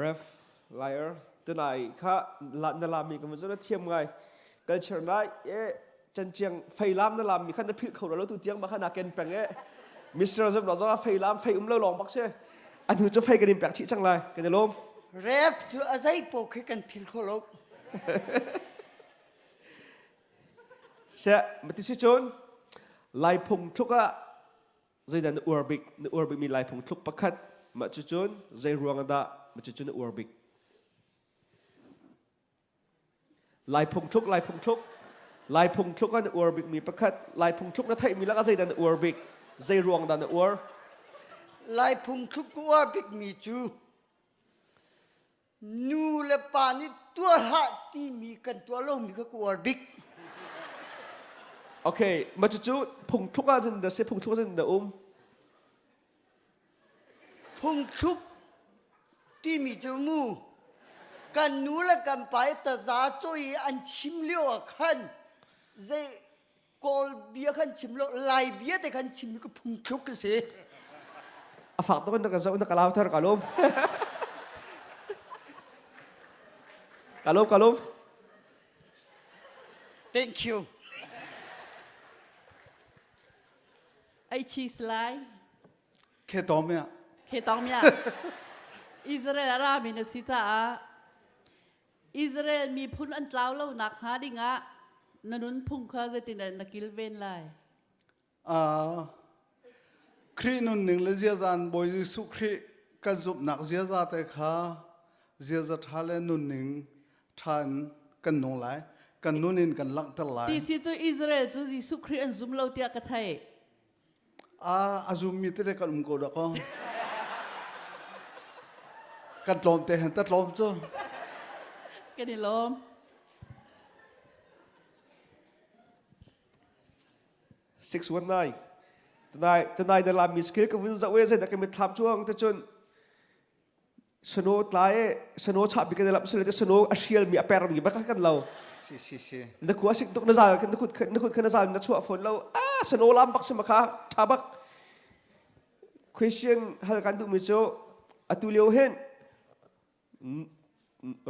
Ref liar tunai kha na lami ka mun na thiam ngai culture nai e chanciang feilam na lam mi kha na philh kho lo tu tiang ma kha na ken peng e Mr. Zam lo zo feilam fei um lo long bak se anu chu fei kan in pek chi chang lai kan lom Ref cu a zei po khi kan phil kho lo. Se mati si chun lai phung thluk ah zeidah na uar bik na uar bikmi lai phung thluk pakhat mah cucun zei ruang dah mah cucun na uar bik lai phung thluk lai phung thluk lai phung thluk ah na uar bikmi pakhat lai phung thluk na theihmi lakah zeidah na uar bik zei ruang dah na uar Lai phung thluk ka uar bikmi cu nu le pa nih tuah hlah timi kan tuah lomi kha ka uar bik. Okay, mah cucu phungthluk ah cun dah si phungthluk ah cun dah um. Phungthluk timi cu mu kan nu le kan pa i taza cawi i an chim lio ah khan zei Kawl bia khan chim lo Lai bia te khan chim ka phungthluk ka si. A fak tuk in na ka zoh na ka lau thar ka lawm. Ka lawm ka lawm. Thank you. Ai chi slai. Khe tawm ya. Khe tawm ya. Israel arami na si caah Israel miphun an tlau lo nakhnga dingah na nunphung kha zeitindah na kilven lai? Uh, Khrih nunning le ziazan Bawi Jesuh Khrih kan zumhnak ziaza te kha ziaza ṭha le nunning ṭha in kan nung lai. Kan nun in kan langhter lai. Ti si cu Israel cu Jesuh Khrih an zum lo tiah ka theih. A zummi tete kan um ko dah kaw. Kan tlawm te hen ta tlawm cu. Kan i lawm. 619 Tanai tanai na lami skill ka vun zau e zai da ka mit thlam chuang te chun sano tlai e sano cha bi kan lam sele te sano a hrial mi a per mi bak kan lo si si si na ku asik tuk na zal na kut na kut na zal na chuah phone lo ah sano lam bak sima kha tha bak question hal kan duh mi cu atu lio hin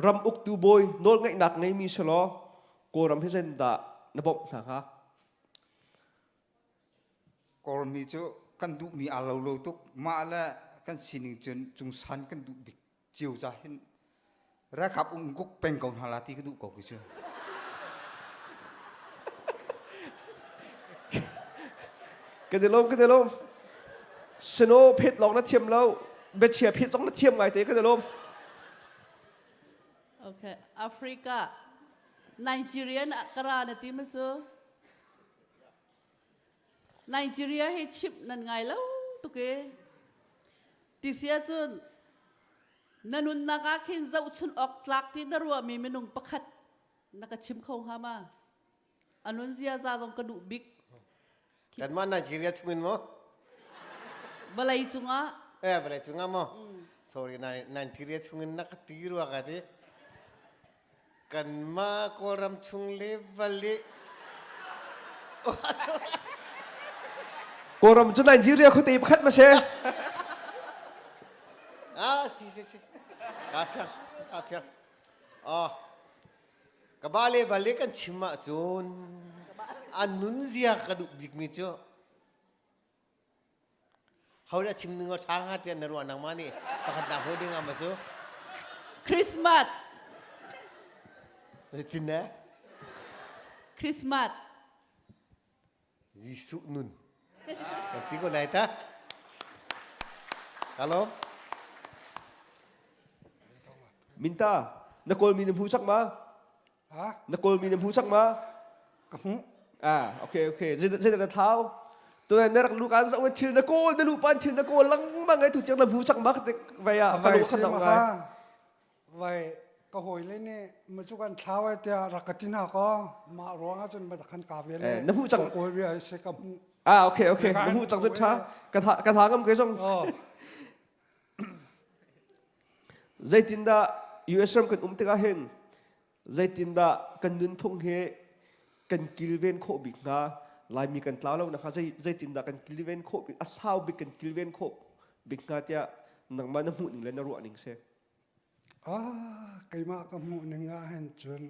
ram uktu bawi nawl ngeihnak ngei mi selaw kawlram hi zen dah na bawmh hna hnga Kawlmi cu kan duhmi aa lo lo tuk. Mah le kan sining cun cungsan kan duh bik cio ca hin ralkap ungkuk peng ko hna la ti ka duh ko ki cu. Kan i lawm, kan i lawm. Sino phet lawng na thiam lo, biachia phet zong na thiam ngai te kan i lawm. Okay, Africa, Nigerian kara na ti ma cu? Nigeria hi chimh nan ngai lo tuk e. Ti si ahcun na nunnak ah khin zohchun awk tlak ti na ruahmi minung pakhat na ka chim kho hnga ma? A nun ziaza zong ka duh bik. Kanmah Nigeria chungin maw? Vawlei cungah. Eh, vawlei cungah maw? Sorry, Nigeria chungin na ka ti rua ka ti. Kanmah Kawlram chung le vale Kawlram cu Nigeria khuate pakhat ma si? Ah, si si si. Ka thiang, ka thiang. Oh. Ka ba le vale kan chim ahcun an nunzia ka duh bikmi cu Ho dah chim ning ṭha hnga tiah na ruah nangmah nih pakhat nak hmu ding ah ma cu? Christmas. Zeitin ne? Christmas. Jesuh nun. Kan ti ko lai ta. Halo. Minta, na kawl mi na hmu sak ma? Ha? Na kawl mi na hmu sak ma? Ka hmu. Ah, okay, okay. Zeidah na thlau? Tu na rak lu kan sa thil na kawl na lu pan thil na kawl lengmang ai tu chiang na hmu sak ma ka vai ah ka lu khan ngai. Vai ka hawile nih ma cu kan thlau ai tiah rak ka ti hna kaw mah ruang ahcun ma khan ka ve le na hmuh cang kawl bia se ka hmuh. Ah okay okay na hmuh cang cun tha ka tha ka tha ngam ke zong. Zeitindah US ram kan um tikah hin zeitindah kan nunphung hi kan kilven khawh bik hnga Laimi kan tlau lo nakhnga zeitindah kan kilven khawh bik a sau bik kan kilven khawh bik hnga tiah nangmah na hmuh ning le na ruah ning si. Ah, keimah ka hmuh ning ah hin cun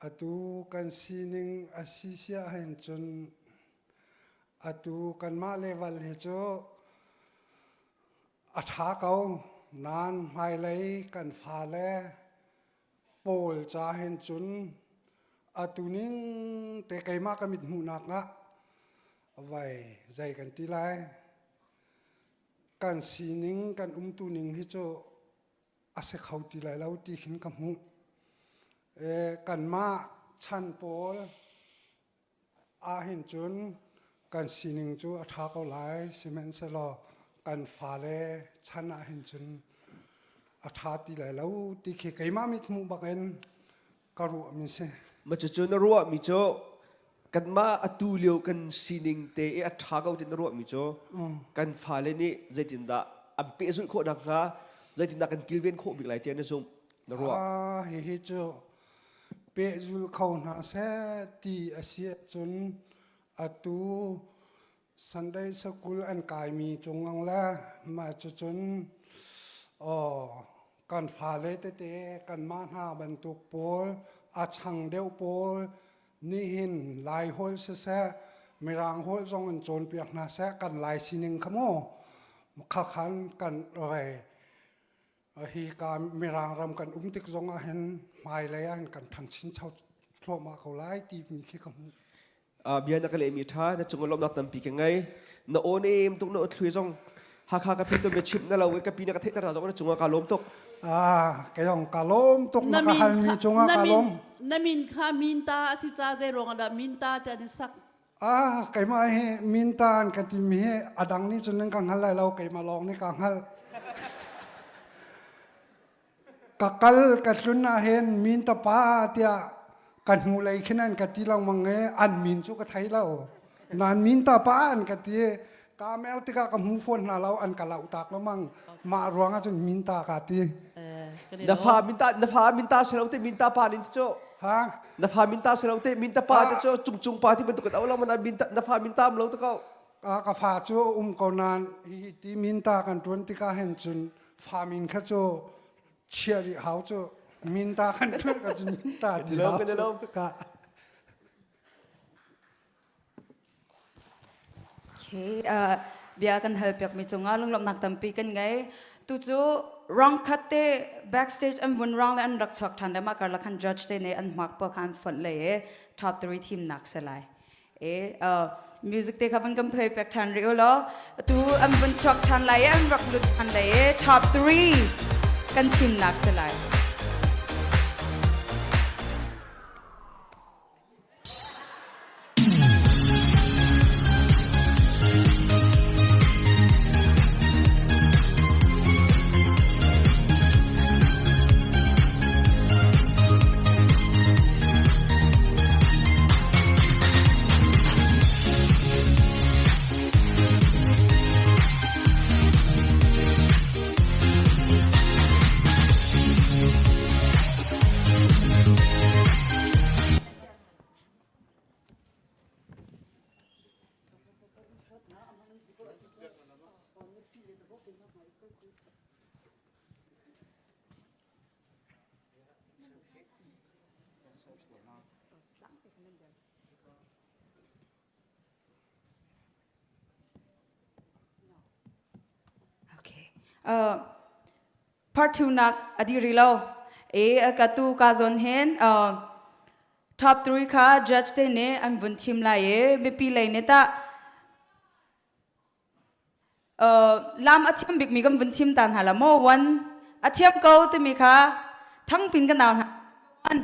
atu kan sining a si siah hin cun atu kanmah level hi cu a ṭha ko nain hmailei kan fale pawl ca hin cun atu ning te keimah ka mit hmuhnak ah vai zei kan ti lai kan sining kan umtu ning hi cu a si kho ti lai lo ti khin ka hmuh. E, kanmah chan pawl ahhin cun kan sining cu a ṭha ko lai sihmanhsehlaw kan fale chan ahhin cun a ṭha ti lai lo ti khi keimah mit hmuh bakin ka ruahmi si. Ma cucu na ruahmi cu kanmah atu lio kan sining te i a ṭha ko ti na ruahmi cu kan fale nih zeitindah an pehzulh khawh nakhnga zeitindah kan kilven khawh bik lai tiah na zumh na ruah? Ah, hihi cu pehzul kho hna seh ti a si ahcun atu Sunday school an kaimi cungang le mah cucun aw kan fale tete kanmah hna bantuk pawl a chang deuh pawl nihin Lai holh siseh Mirang holh zong in cawnpiak hna seh kan Lai sining kha mu khakhan kan rei hi ka Mirang ram kan um tik zong ah hin hmailei ah hin kan ṭhang chincho thluahmah ko lai timi khi ka hmuh. Bia na ka lehmi ṭha na cung lawmhnak tampi ka ngei na aw nem tuk na aw thlui zong Hakha ka pi tu biachim na lo i ka pi na ka theihter zong na cungah ka lawm tuk. Ah, kei zong ka lawm tuk na ka halmi cungah ka lawm. Na min kha minta a si ca zei ruangah dah minta tiah an i sak? Ah, keimah hi minta an ka timi hi a dang nih cun nan ka hngal lai lo, keimah lawng nih ka hngalh. Ka kal ka tlun ah hin minta pa tiah ka hnulei khin an ka ti lengmang i an min cu ka thei lo. Nan minta pa an ka ti i ka mer tikah ka hmu fawn hna lo an ka lauh tak lengmang. Mah ruangah cun minta ka ti. Na fa minta na fa minta si lo te minta pa nin cu. Ha? Na fa minta si lo te minta pa te cu cung cung pa ti bantuk in lo man minta na fa minta am lo te ko. Ka ka fa cu um ko nan hi ti minta kan tuan tikah hin cun fa min kha cu chia rih hau cu minta kan tuan ka cun minta ti hau cu ka. Okay, uh, bia kan hal piakmi cungah lunglawmhnak tampi kan ngei. Tu cu rang khat te backstage an vun rang le an rak chuak ṭhan le mah karlak khan judge te nih an hmak pa kha an fonh le e top 3 thimnak se lai. E uh, music te kha van kan play pek ṭhan rih u law tu an vun chuak ṭhan lai e an rak lut ṭhan lai e top 3 kan thimnak se lai. Okay. Uh, part 2 nak adi ri lo. E ka tu ka zon hin top 3 kha judge te nih an vun thim lai i mipi lei nih tah lam a thiam bikmi kan vun thim ta hna la maw one a thiam ko timi kha thangpin kan au hna one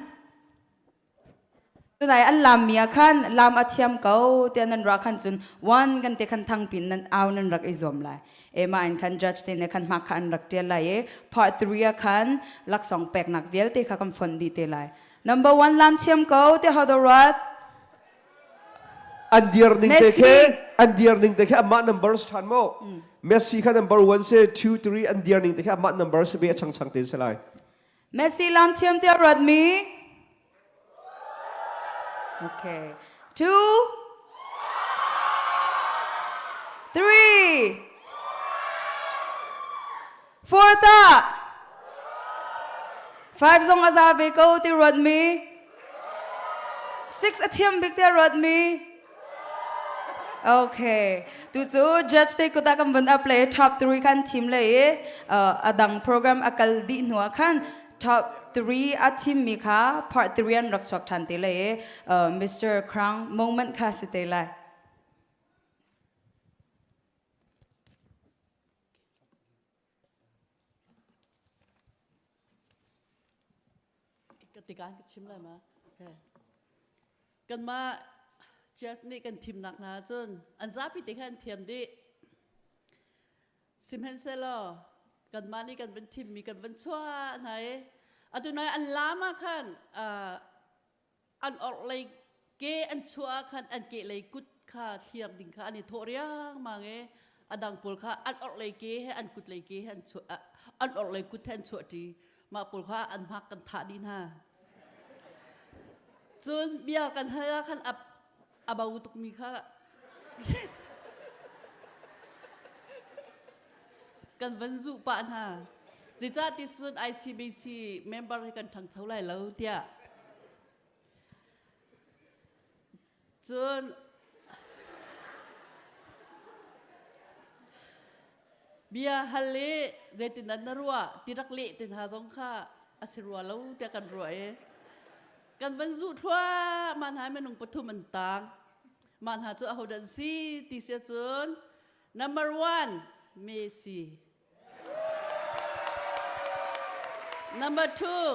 tunai an lam mi ah khan lam a thiam ko tiah nan ra khan cun one kan te khan thangpin nan au nan rak i zuam lai e ma in khan judge te ne khan hmak kha an rak tial lai i part 3 ah khan laksawng peknak vialte kha kan fon dih te lai number one lam thiam ko te how the ruat An dir ning te khe an dir ning te khe amah numbers than mo. Messi kha number 1 se 2 3 an dir ning te khe amah number se be a chang chang ten se lai. Messi lam thiam te ruat mi. Okay. 2 3 4 ta 5 zong a za ve ko ti ruat mi. 6 a thiam bik te ruat mi. Okay. Tu cu judge te kuta kan vun up le top 3 kan thim le i adang program a kal dih hnu ah khan top 3 a thim mi kha part 3 an rak chuak than te le i Mr. Crown moment kha si te lai. Ka tikaan ka chim lai ma. Okay. Kanmah Jazz nih kan thimnak hna cun an zapi te kha an thiam dih. Sihmanhsehlaw kanmah nih kan van thimmi kan van chuah hna i atu nai an lam ah khan an orhlei ke an chuah ah khan an kehlei kut kha thliar ding kha an i thawh riangmang i a dang pawl kha an orhlei ke he an kutlei ke he an chuah an orhlei kut he an chuahṭi mah pawl kha an hmak kan thah dih hna cun bia kan hal ah khan a bo tukmi kha kan van zuh pah hna zeicah ti cun ICBC member hi kan ṭhangcho lai lo tiah cun bia hal i zeitin na ruah ti rak leh te hna zong kha a si rua lo tiah kan ruah i kan van zuh thluahmah hna minung pathum an tang mah hna cu ahodah an si ti si ahcun number one Messi number two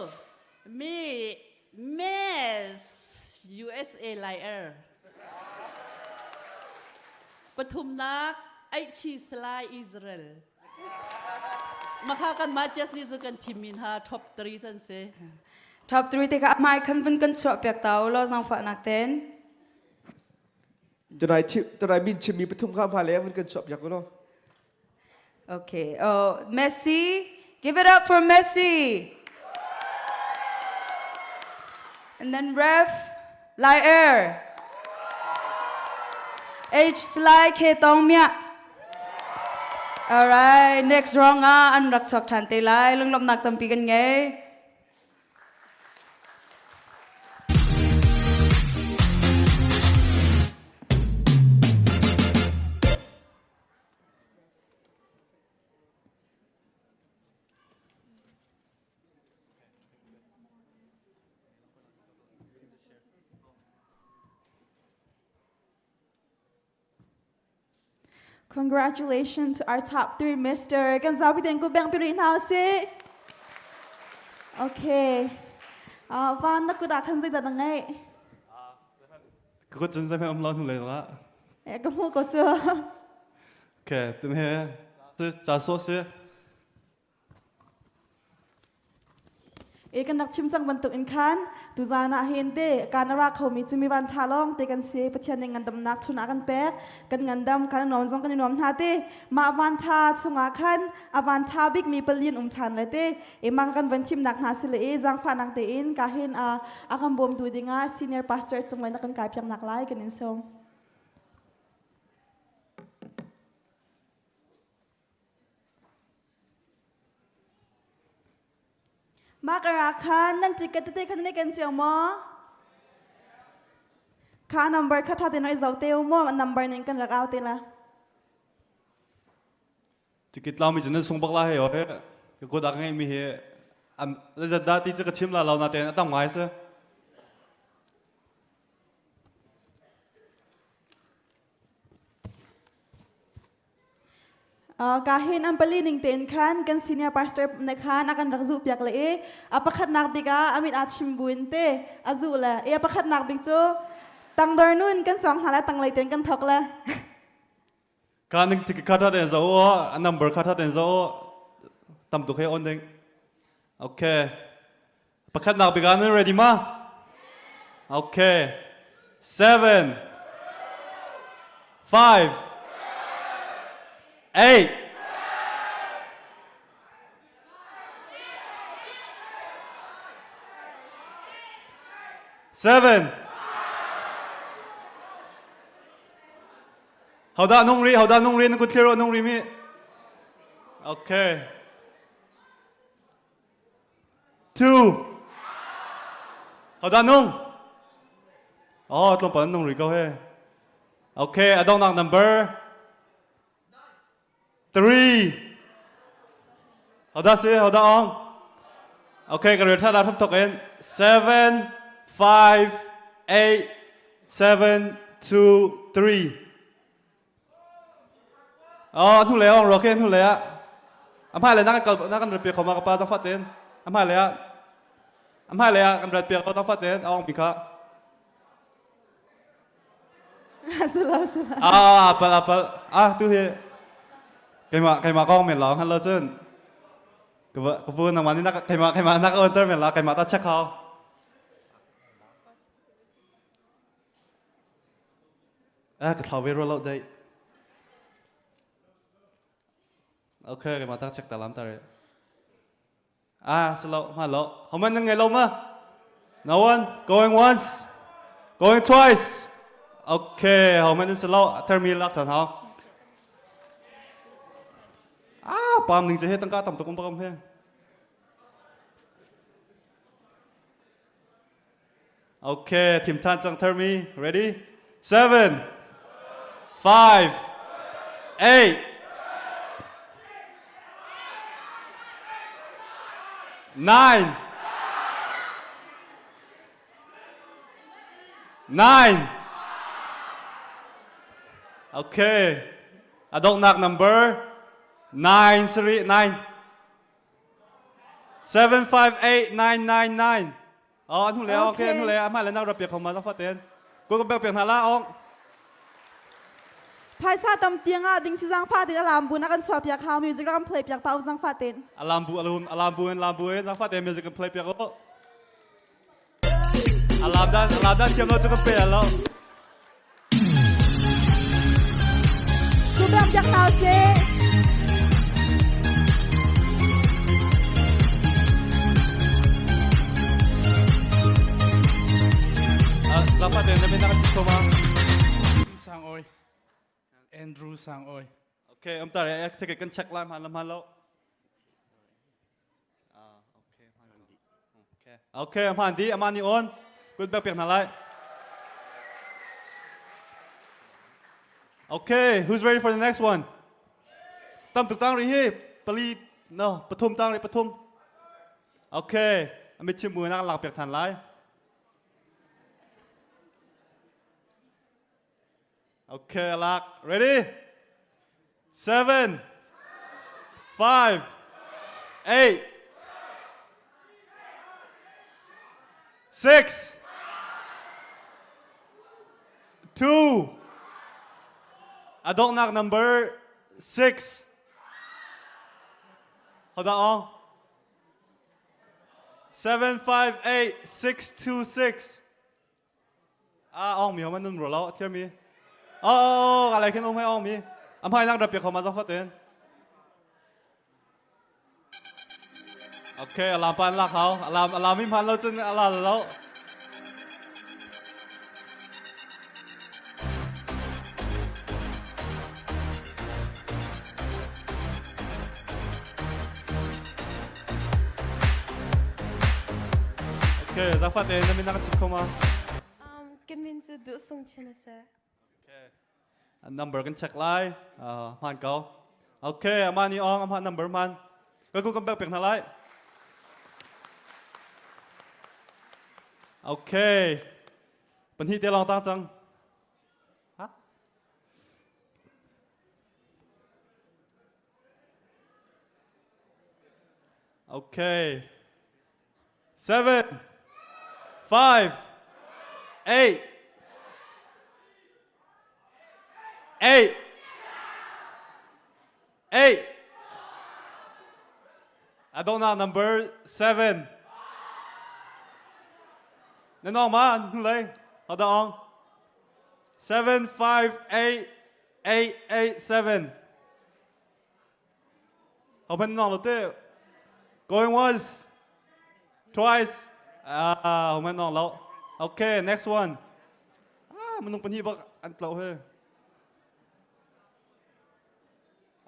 me Miss USA Liar pathumnak Aichi Salai Israel Makha kan mah Jess nih cu kan thimmi hna top 3 can si. Top 3 te kha hmai khan vun kan chuah piak ta u law zangfahnak ten. Tunai tunai min chimmi pathum kha hma le vun kan chuah piak u law. Okay. Oh, Messi, give it up for Messi. And then ref Lai Er. H Slai Khe Tong Mia. Alright, next round ah an rak chuak ṭhan te lai. Lunglawmhnak tampi kan ngei. Congratulations to our top three, Mr. Kan zapi ten ku beng piri hna si. Okay. Van na kut ah khan zeidah na ngeih? Ka kut cun zei om lo hnu le la. Eh, ka hmu ko cu. Okay, tum he ca so si. E kan rak chim cang bantuk in khan tuzan ah hin te kan ra khomi cu mi van tha lawng te kan si Pathian nih ngandamnak chun ah kan pek kan ngandam kan nuam zong kan i nuam hna te mah van tha chungah khan a van tha bik mi palian um than le te e mah kan van chimnak hna si le e zaangfahnak tein ka hin a a kan bawmtu dingah senior pastor cung na kan kai piak nak lai kan in sawm. Makara khan nan ticket tete khan ne kan chiao maw? Kha number kha tha te noi zo te maw number ning kan rak au te la. Ticket lau mi cu nan sung bak la he yo he. Ka kut ah ka ngeih mi hi. Zeizat dah ti cu ka chim la lo natein a tam ngai si. Ka hin an pali ning tein khan kan senior pastor ne khan a kan rak zuh piak le i a pakhatnak bik ah amit aa chim buin te a zuh le i a pakhatnak bik cu tangdor nun kan cawng hna le tanglei tein kan thok le. Ka ning tik kha tha ten zo a number kha tha ten zo tam tuk he on ding. Okay. Pakhatnak bik ah nan ready ma? Okay. 7 5 8 7 Hodah nung ri, hodah nung ri, na kut thlir nung ri mi. Okay. 2 Hodah nung? Oh, tlawmpal nung ri ko he. Okay, a donghnak number 3 Hodah si, hodah ong? Okay, ka rel tha la thap thok in 7 5 8 7 2 3 Oh, hnu le ong roke hnu le ah. A hmai le na kan kal na kan rat piak kho ma ka pa zang fat ten. A hmai le ah. A hmai le ah kan rat piak ko zang fat ten. A ong bi kha. Silo silo. Ah, apal apal. Ah, tu hi. Keimah keimah kong men lawng han lo cun. Ka ka bu nangmah nih na keimah keimah na ka on ter men la keimah ta check hau. Eh, ka thlau ve rua lo dei. Okay, keimah tak check ta lam ta re. Ah, silo, ma lo. How many ngai lo ma? No one? Going once? Going twice? Okay, how many silo? Termi lak than hao. Ah, pam ning che he tangka tam tuk um pakam he. Okay, thim than cang thermi. Ready? 7 5 8 9 9 Okay. Adonghnak number 9 3 9 7 5 8 9 9 9 Oh, an hu le okay, an hu le amah le nak rap piak homa zang faten. Ko ko piak hna la ong. Phaisa tam tiang ah ding si zang fa tin alam bu na kan chuah piak hau music ram play piak pa zang fa tin. Alam bu alum alam bu en lam bu en zang fa ten music kan play piak o. Alam dan alam dan thiam lo chu kan pe lo. Tu piak piak hau se. Zang fa ten na min na kan chim thoma. Sang oi. Andrew Sang oi. Okay, am tar ek take kan check lai man lam lo. Okay, hmaan di aman ni on. Good back piak hna lai. Okay, who's ready for the next one? Tam tuk tang ri hi. Pali no, pathum tang ri pathum. Okay, amit chim mu nak lak piak than lai. Okay, lak. Ready? 7 5 8 6 2 A donghnak number 6 Hold on. 7 5 8 6 2 6 A ong mi hom an ro lo thiar mi. Oh, ka lai khin um hai ong mi. Am hai nak rap pia khoma zong fatin. Okay, alam pan lak hau. Alam alam mi phan lo chun ala lo. Okay, zafa te na min na ka chim kho ma? Ka min cu Duh Sung Chin a si. Okay. Number kan check lai. Hman ko. Okay, ama ni ong ama number man. Ka ku kan pek pek hna lai. Okay. Pahnih te lawng tang cang. Ha? Okay. 7, 5, 8, 8, 8. Adona number 7. Na nong ma hnu lei. Hada ong. 7 5 8 8 8 7. Open nong lo te. Going once. Twice. Ah, open nong lo. Okay, next one. Ah, minung pahnih bak an tlo he.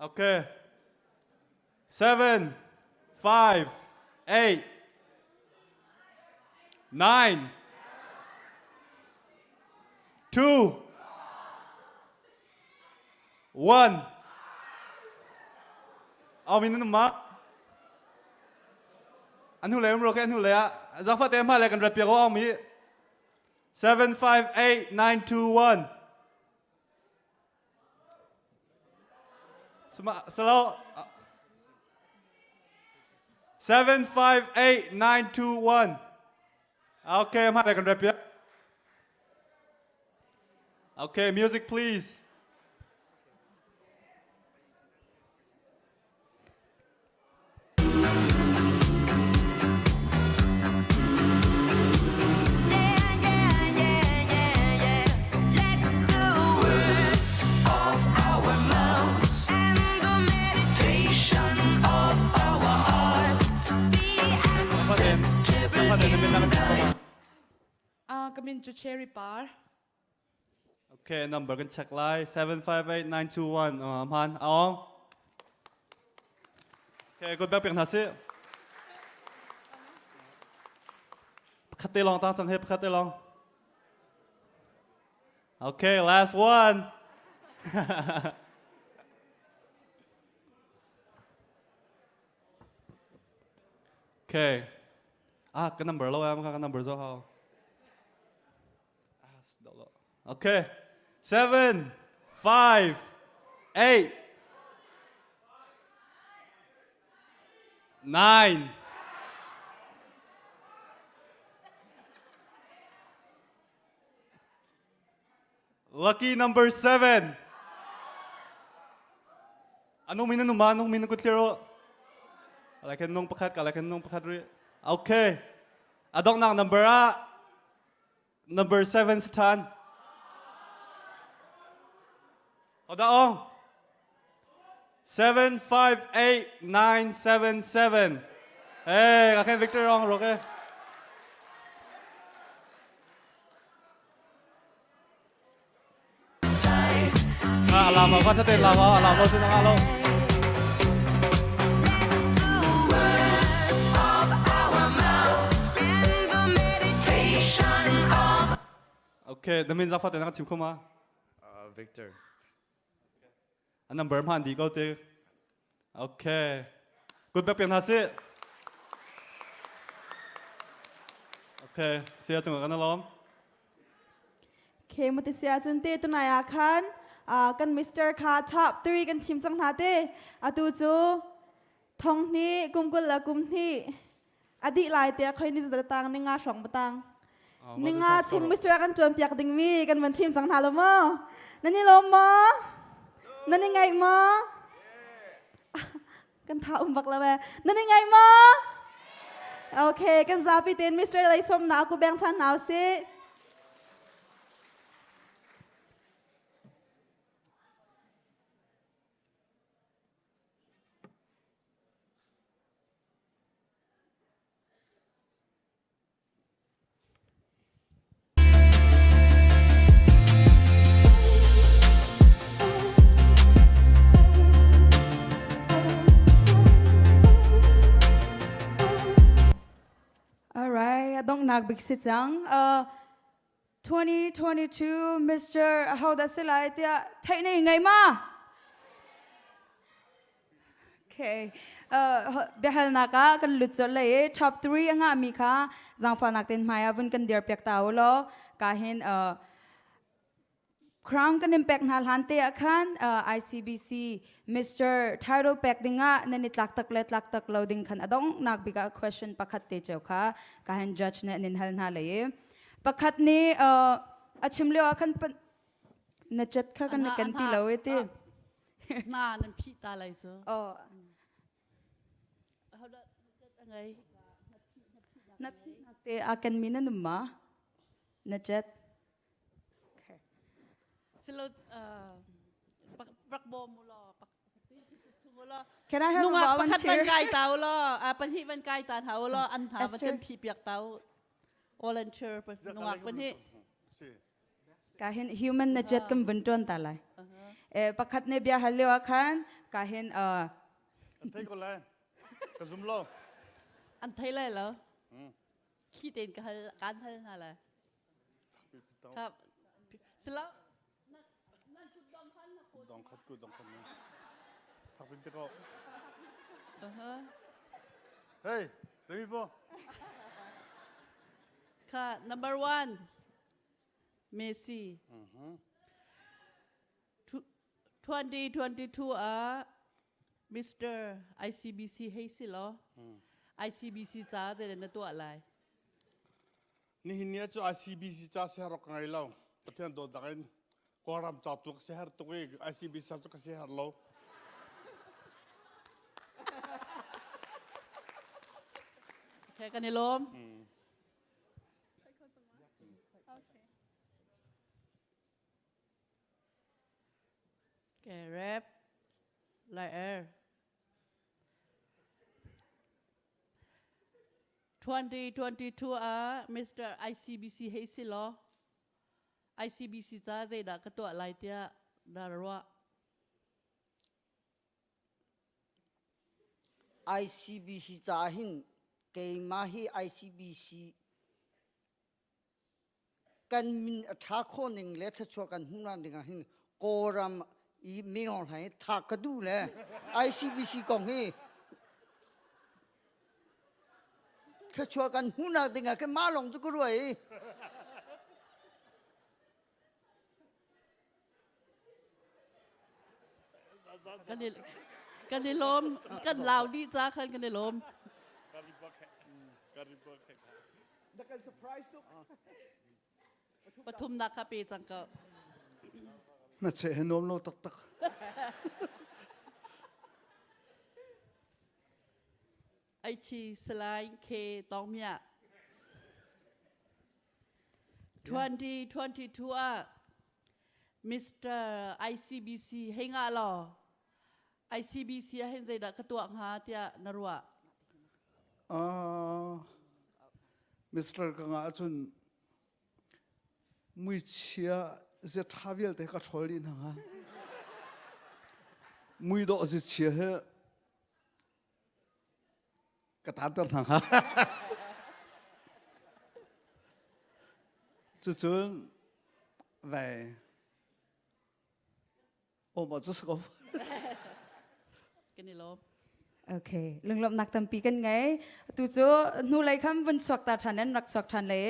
Okay. 7, 5, 8, 9, 2, 1. Au min ma. An hu le um ro ke an hu le ah. Zafa te ma le kan rat piak o mi. 7 5 8 9 2 1. Salo 7 5 8 9 2 1. Okay, ma le kan rat piak. Okay, music please. Ka min cu Cherry Par. Okay, number kan check lai. 758921. Hman. Aong. Okay, good back hna si. Pakhat te long tang cang he pakhat te long. Okay, last one. okay. Ah, ka number lo em ka number zo hao. Okay. 7, 5, 8, 9. Lucky number 7. Anong min anu ma anong min ku clear o. Alai khen nung pakhat ka alai khen nung pakhat ri. Okay. Adong nak number a Number 7 si ṭhan. Hodah ong? 7 5 8 9 7 7. Hey, ka khen Victor ong rok e. Ah, alam ma ka tate lam alam lo sin nga lo. Okay, na min zafa te na ka chim kho ma? Victor. A number hman di ko te. Okay. Good back pian ha si. Okay, sia chung kan lom. Okay, mati sia chun te tunai ah khan kan Mr. kha top 3 kan thim cang hna te. Atu cu thong hnih kum kul le kum hnih a dih lai te khoi ni zata tang ni nga hrawng batang. Ni nga chung Mr. kan tuan piak ding mi kan van thim cang hna lo mo. Nan i lawm maw? Nan i ngaih maw? Kan tha um bak lo e. Nan i ngaih maw? Okay, kan zapi ten Mr. Lei som na aku beng chan hna usih. Alright, donghnak bik si cang. 2022 Mr. Ahodah si lai tiah theih na i ngei ma? Okay. Biahalnak ah kan lut colh lai i top 3 a ngahmi kha zaangfahnak tein hmai ah vun kan dir piak ta u law ka hin crown kan in pek hna hlan te ah khan ICBC Mr. Title pek ding ah nan i tlak tak le tlak tak lo ding khan a donghnak bik ah question pakhat te ceu kha ka hin judge nih an in hal hna lai i pakhat nih a chim lio ah khan na chat kha kan kan ti lo e ti na nan phih ta lai cu oh na phih nak te a kan mi na num ma na chat Silo rak bawm u law Can I have a Nungak pakhat volunteer? van kai ta u law a pahnih van kai ta hna u law an hna van Esther. kan phih piak ta u volunteer nungak pahnih Ka hin human na jet kan vun tuan ta lai. Eh pakhat ne bia hal lio ah khan ka hin An thei ko lai. Ka zum lo. An thei lai lo. Khi tein ka hal kan hal hna lai. Kap silo Dong khat ku dong khat. Thak pin te ko. Hey, let me po. Kha number one Messi. 2022 ah Mr. ICBC hei si law ICBC ca zei na tuah lai? Nihin ni cu ICBC ca siaherh ka ngei lo. Pathian dawtnak in Kawlram ca tu ka siaherh tuk i ICBC ca cu ka siaherh lo. Okay, kan i lawm. Okay, rap. Lai er. 2022 ah Mr. ICBC hei si law ICBC ca zeidah ka tuah lai tiah na ruah? ICBC ca hin keimah hi ICBC kan min a ṭha khawh ning le thluachuah kan hmuhnak ding ah hin Kawlram i Myo Hlaing hi thah ka duh le ICBC kong hi thluachuah kan hmuhnak ding ah khin mah lawng cu ka ruah i Kan i kan i lawm kan lau dih ca khan kan i lawm. Na kan surprise tuk. Pathumnak kha pe cang ko. Na che he nuam lo taktak. Ai chi Salai K Tong Mia. 2022 ah Mr. ICBC hei ngah law ICBC ah hin zeidah ka tuah hnga tiah na ruah? Uh, Mr. ka ngah ahcun muichia zia ṭha vialte ka ṭhawl dih hna hnga. Mui dawh zichia he ka taanter hna hnga. Cucun vai aw ma cu si ko. Kan i lawm. Okay, lunglawmhnak tampi kan ngei. Tu cu hnulei kham vun chuak ta ṭhan in rak chuak ṭhan le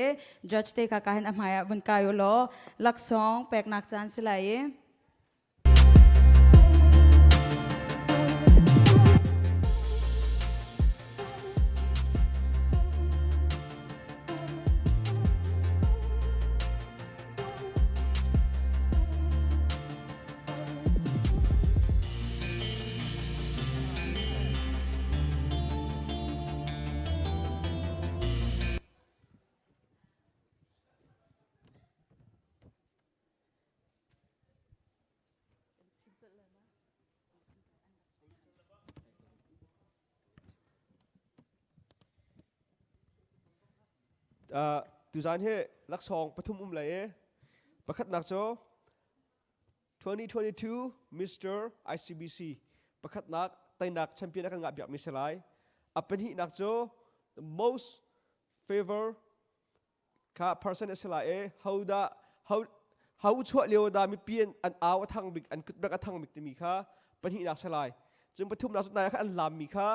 judge te kha ka hin a hmai ah vun kai u law laksawng peknak caan si lai i. Uh, tuzan hi laksawng pathum um lai i pakhatnak cu 2022 Mr. ICBC pakhatnak teinak champion a kan ngah biak mi si lai a pahnihnak cu the most favor kha person a si lai i ho dah ho ho chuah lio dah mipi an, an au a thang bik an kut bek a thang bik timi kha pahnihnak si lai. Cun pathumnak cu nai kha an lammi kha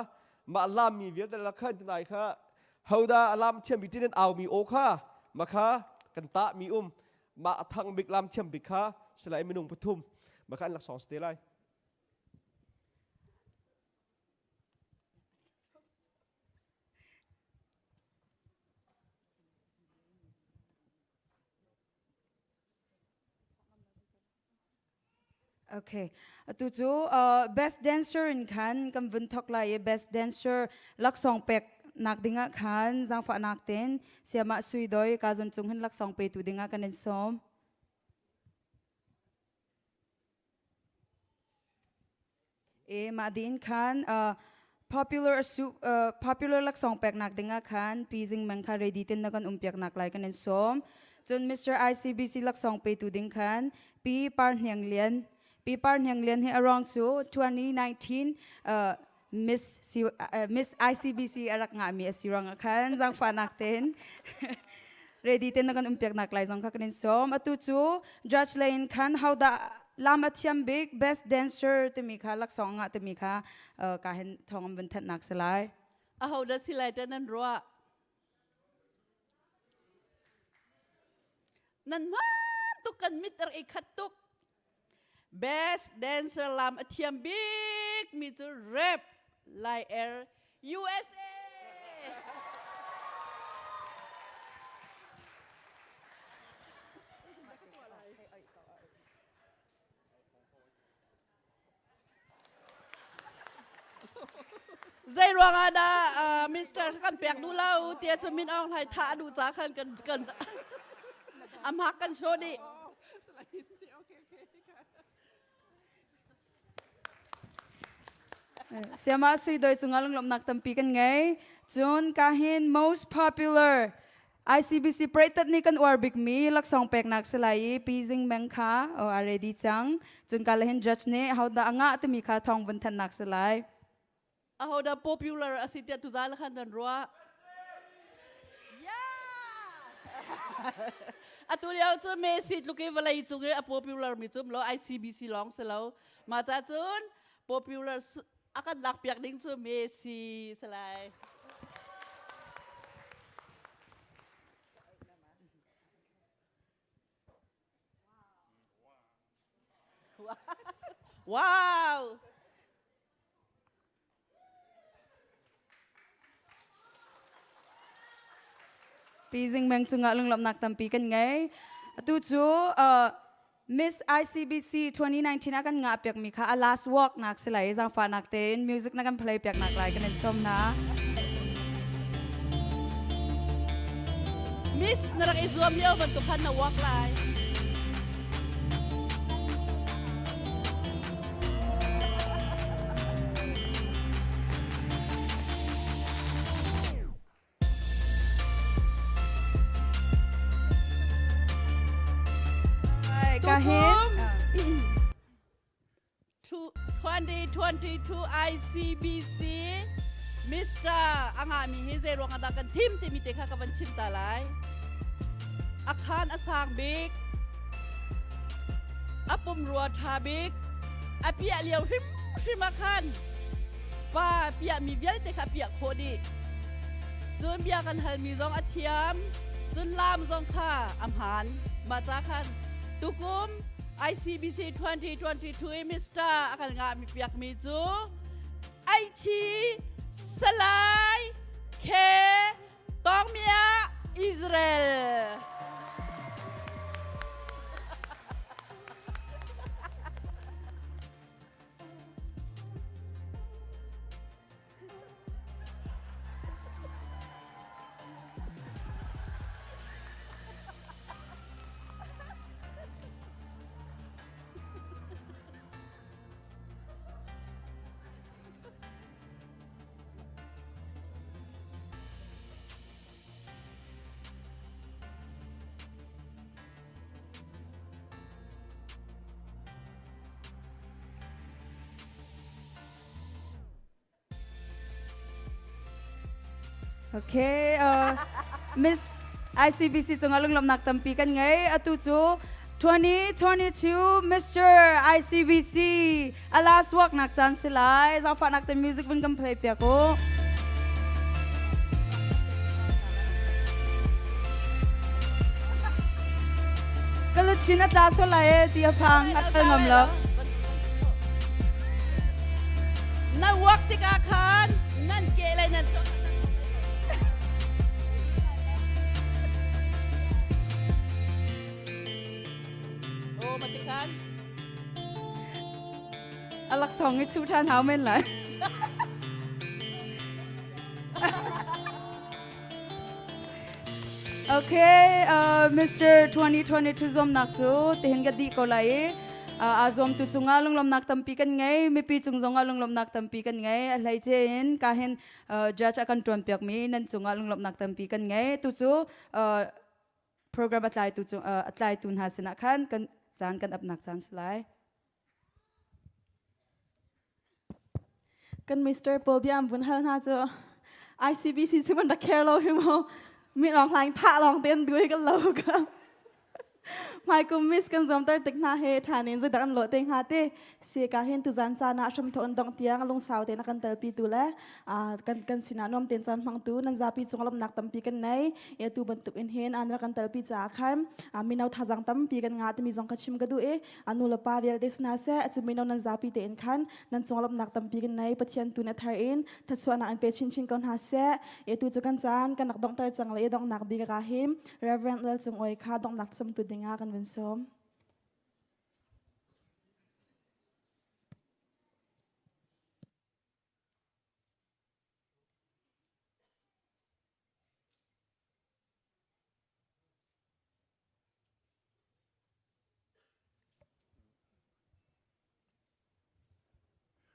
mah lammi vialte la khan nai kha hoda a lam thiam bik tin an aumi aw kha ma kha kan tah mi um mah a thang bik lam thiam bik kha silai minung pathum ma kha an laksawng si te lai. Okay. Atu cu best dancer in khan kan vun thok lai i best dancer laksawng pek nak dingah khan zaangfahnak ten siamah sui doi ka zon cung hin laksawng petu dingah kan in sawm. E mah din khan popular su popular laksawng peknak dingah khan Pi Zing Meng kha ready ten na kan um piaknak lai kan in sawm. Cun Mr. ICBC laksawng petu ding khan Pi Par Hniang Lian Pi Par Hniang Lian hi aruang cu 2019 Miss C, Miss ICBC a rak ngahmi a si ruangah khan zaangfahnak ten ready ten na kan um piaknak lai zong kha kan in sawm. Atu cu judge lei in khan how dah lam a thiam bik best dancer timi kha laksawng ngah timi kha ka hin thong an vun thanhnak si lai. Aho dah si lai te nan ruah? Nan hmaan tuk kan mit ar i khat tuk. Best dancer lam a thiam bik mi cu rap Lai Air USA. Zei ruangah dah Mr. kan pek duh lo tiah cu Min Aung Hlaing thah a duh ca khan kan kan a hmak kan show dih. Siama sui doi cungah lunglawmhnak tampi kan ngei. Cun kahin most popular ICBC Praetat nih kan uar bikmi laksawng peknak si lai i Pi Zing Meng kha o a ready cang. Cun ka hin judge nih hodah a ngah timi kha thawng vun thanhnak si lai. Ahodah popular a si tiah tuzaan khan nan ruah? Atu lio cu Messi tluk i vawlei cung i a popular mi cum lo ICBC lawng si lo. Mah ca cun popular a kan lak piak ding cu Messi si lai. Wow! Pi Zing Meng cungah lunglawmhnak tampi kan ngei. Atu cu Miss ICBC 2019 ah kan ngah piakmi kha a last walk nak si lai zaangfahnak tein music na kan play piak nak lai kan in sawm hna. Miss na rak i zuam lio bantuk khan na walk lai. Kahin 2022 ICBC Mr. Anga mi hi zei ruang dah kan thim timi te kha ka van chim ta lai. Akhan a sang bik, a pumrua ṭha bik, a piah lio hrim hrim ah khan pa piahmi vialte kha piah khawh dih. Cun bia kan halmi zong a thiam, cun lam zong kha a hmaan. Mah ca khan tukum ICBC 2022 i Mr. a kan ngahmi piakmi cu Aichi Salai K Tawngmia Israel. Okay, Miss ICBC cungah lunglawmhnak tampi kan ngei. Atu cu 2022 Mr. ICBC a last work nak caan si lai. Zaangfahnak ten music vun kan play piak u. Ka luchin a tla sual lai e ti a phang a kal ngam lo. Na work tikah khan nan ke le nan chuak. Oh, matikan. A laksawng i chuh ṭhan hau men lai. Okay, Mr. 2022 zuamnak cu tihin ka dih ko lai i aa zuamtu cungah lunglawmnak tampi kan ngei, mipi cung zongah lunglawmnak tampi kan ngei. A hleice in ka hin judge a kan ṭuanpiakmi nan cungah lunglawmhnak tampi kan ngei. Tu cu program a tlaitu a tlaitu hna sinah khan kan caan kan apnak caan si lai. Kan Mr. Paul bia an vun hal hna cu ICBC cu man rak care lo hi mo mi long hlaing tha long ten dui kan lo ka Hmaikum miss kan zuamter tik hna he ṭhan in zeidah an lawh te hnga ti si ka hin tuzan caan ah hramthawk an dongh tiang lungsau tein a kan telpi tu le kan kan sinah nuam tein caan hmangtu nan zapi cung lawmhnak tampi kan nei i atu bantuk in hin an rak kan telpi caah khan mino thazang tampi kan ngah timi zong kha chim ka duh i nu le pa vialte sina seh acu mino nan zapi tein khan nan cung lawmhnak tampi kan nei Pathian tu na thar in thatchuahnak an pe chinchin ko hna seh i atu cu kan caan kan rak donghter cang le i donghnak bik ka him Reverend Lal Cung Oi kha donghnak camtu dingah kan vun sawm.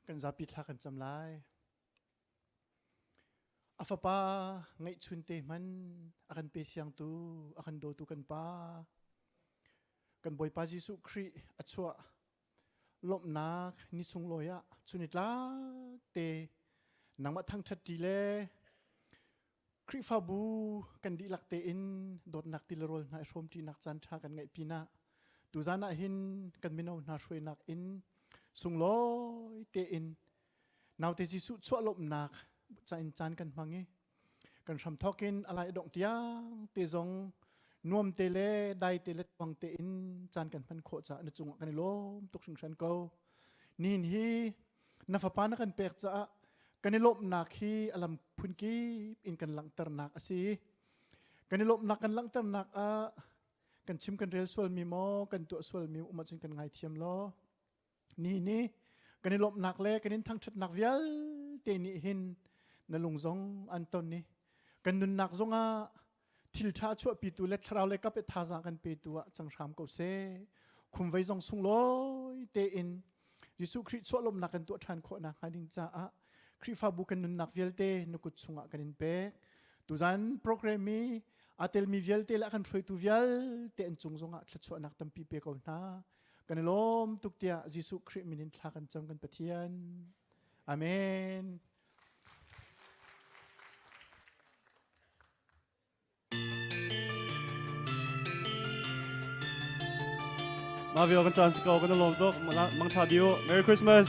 Kan zapi thla kan cam lai. A fapa ngeihchun te hman a kan pe siangtu, a kan dawtu kan pa, kan Bawipa Jesuh Khrih a chuah lawmhnak ni sunglawi ah chunitlak te nangmah thangṭhat ṭi le Khrihfabu kan dihlak tein dawtnak tilrawl hna i hrawmṭinak caan ṭha kan ngeih pinah tuzan ah hin kan mino hna hruainak in sunglawi tein naute Jesuh chuah lawmhnak ca in caan kan hmang i kan hramthawk in a lai dongh tiang te zong nuam te le dai te le tuang te in caan kan hman khawh caah na cungah kan i lawm tuk hringhran ko. Nihin hi na fapa na kan pek caah kan i lawmhnak hi a lam phunkip in kan langhternak a si. Kan i lawmhnak kan langhternak ah kan chim kan rel sualmi maw kan tuah sualmi um ahcun kan ngaithiam law ni ni kan i lawmhnak le kan in thangṭhatnak vialte nih hin na lung zong an ton i kan nunnak zongah thil ṭha chuahpitu le thlarau le kap i thazaang kan petu ah cang hram ko seh. Khumvei zong sunglawi tein Jesuh Khrih chuah lawmhnak kan tuah ṭhan khawh nakhnga ding caah Khrihfabu kan nunnak vialte na kut chungah kan in pek. Tuzan program i aa telmi vialte le a kan hruaitu vialte an cung zongah thluachuahnak tampi pe ko hna. Kan i lawm tuk tiah Jesuh Khrih min in thla kan cam kan Pathian. Amen. Mah vial kan caan si ko kan lawm tuk. Mang tha diu. Merry Christmas.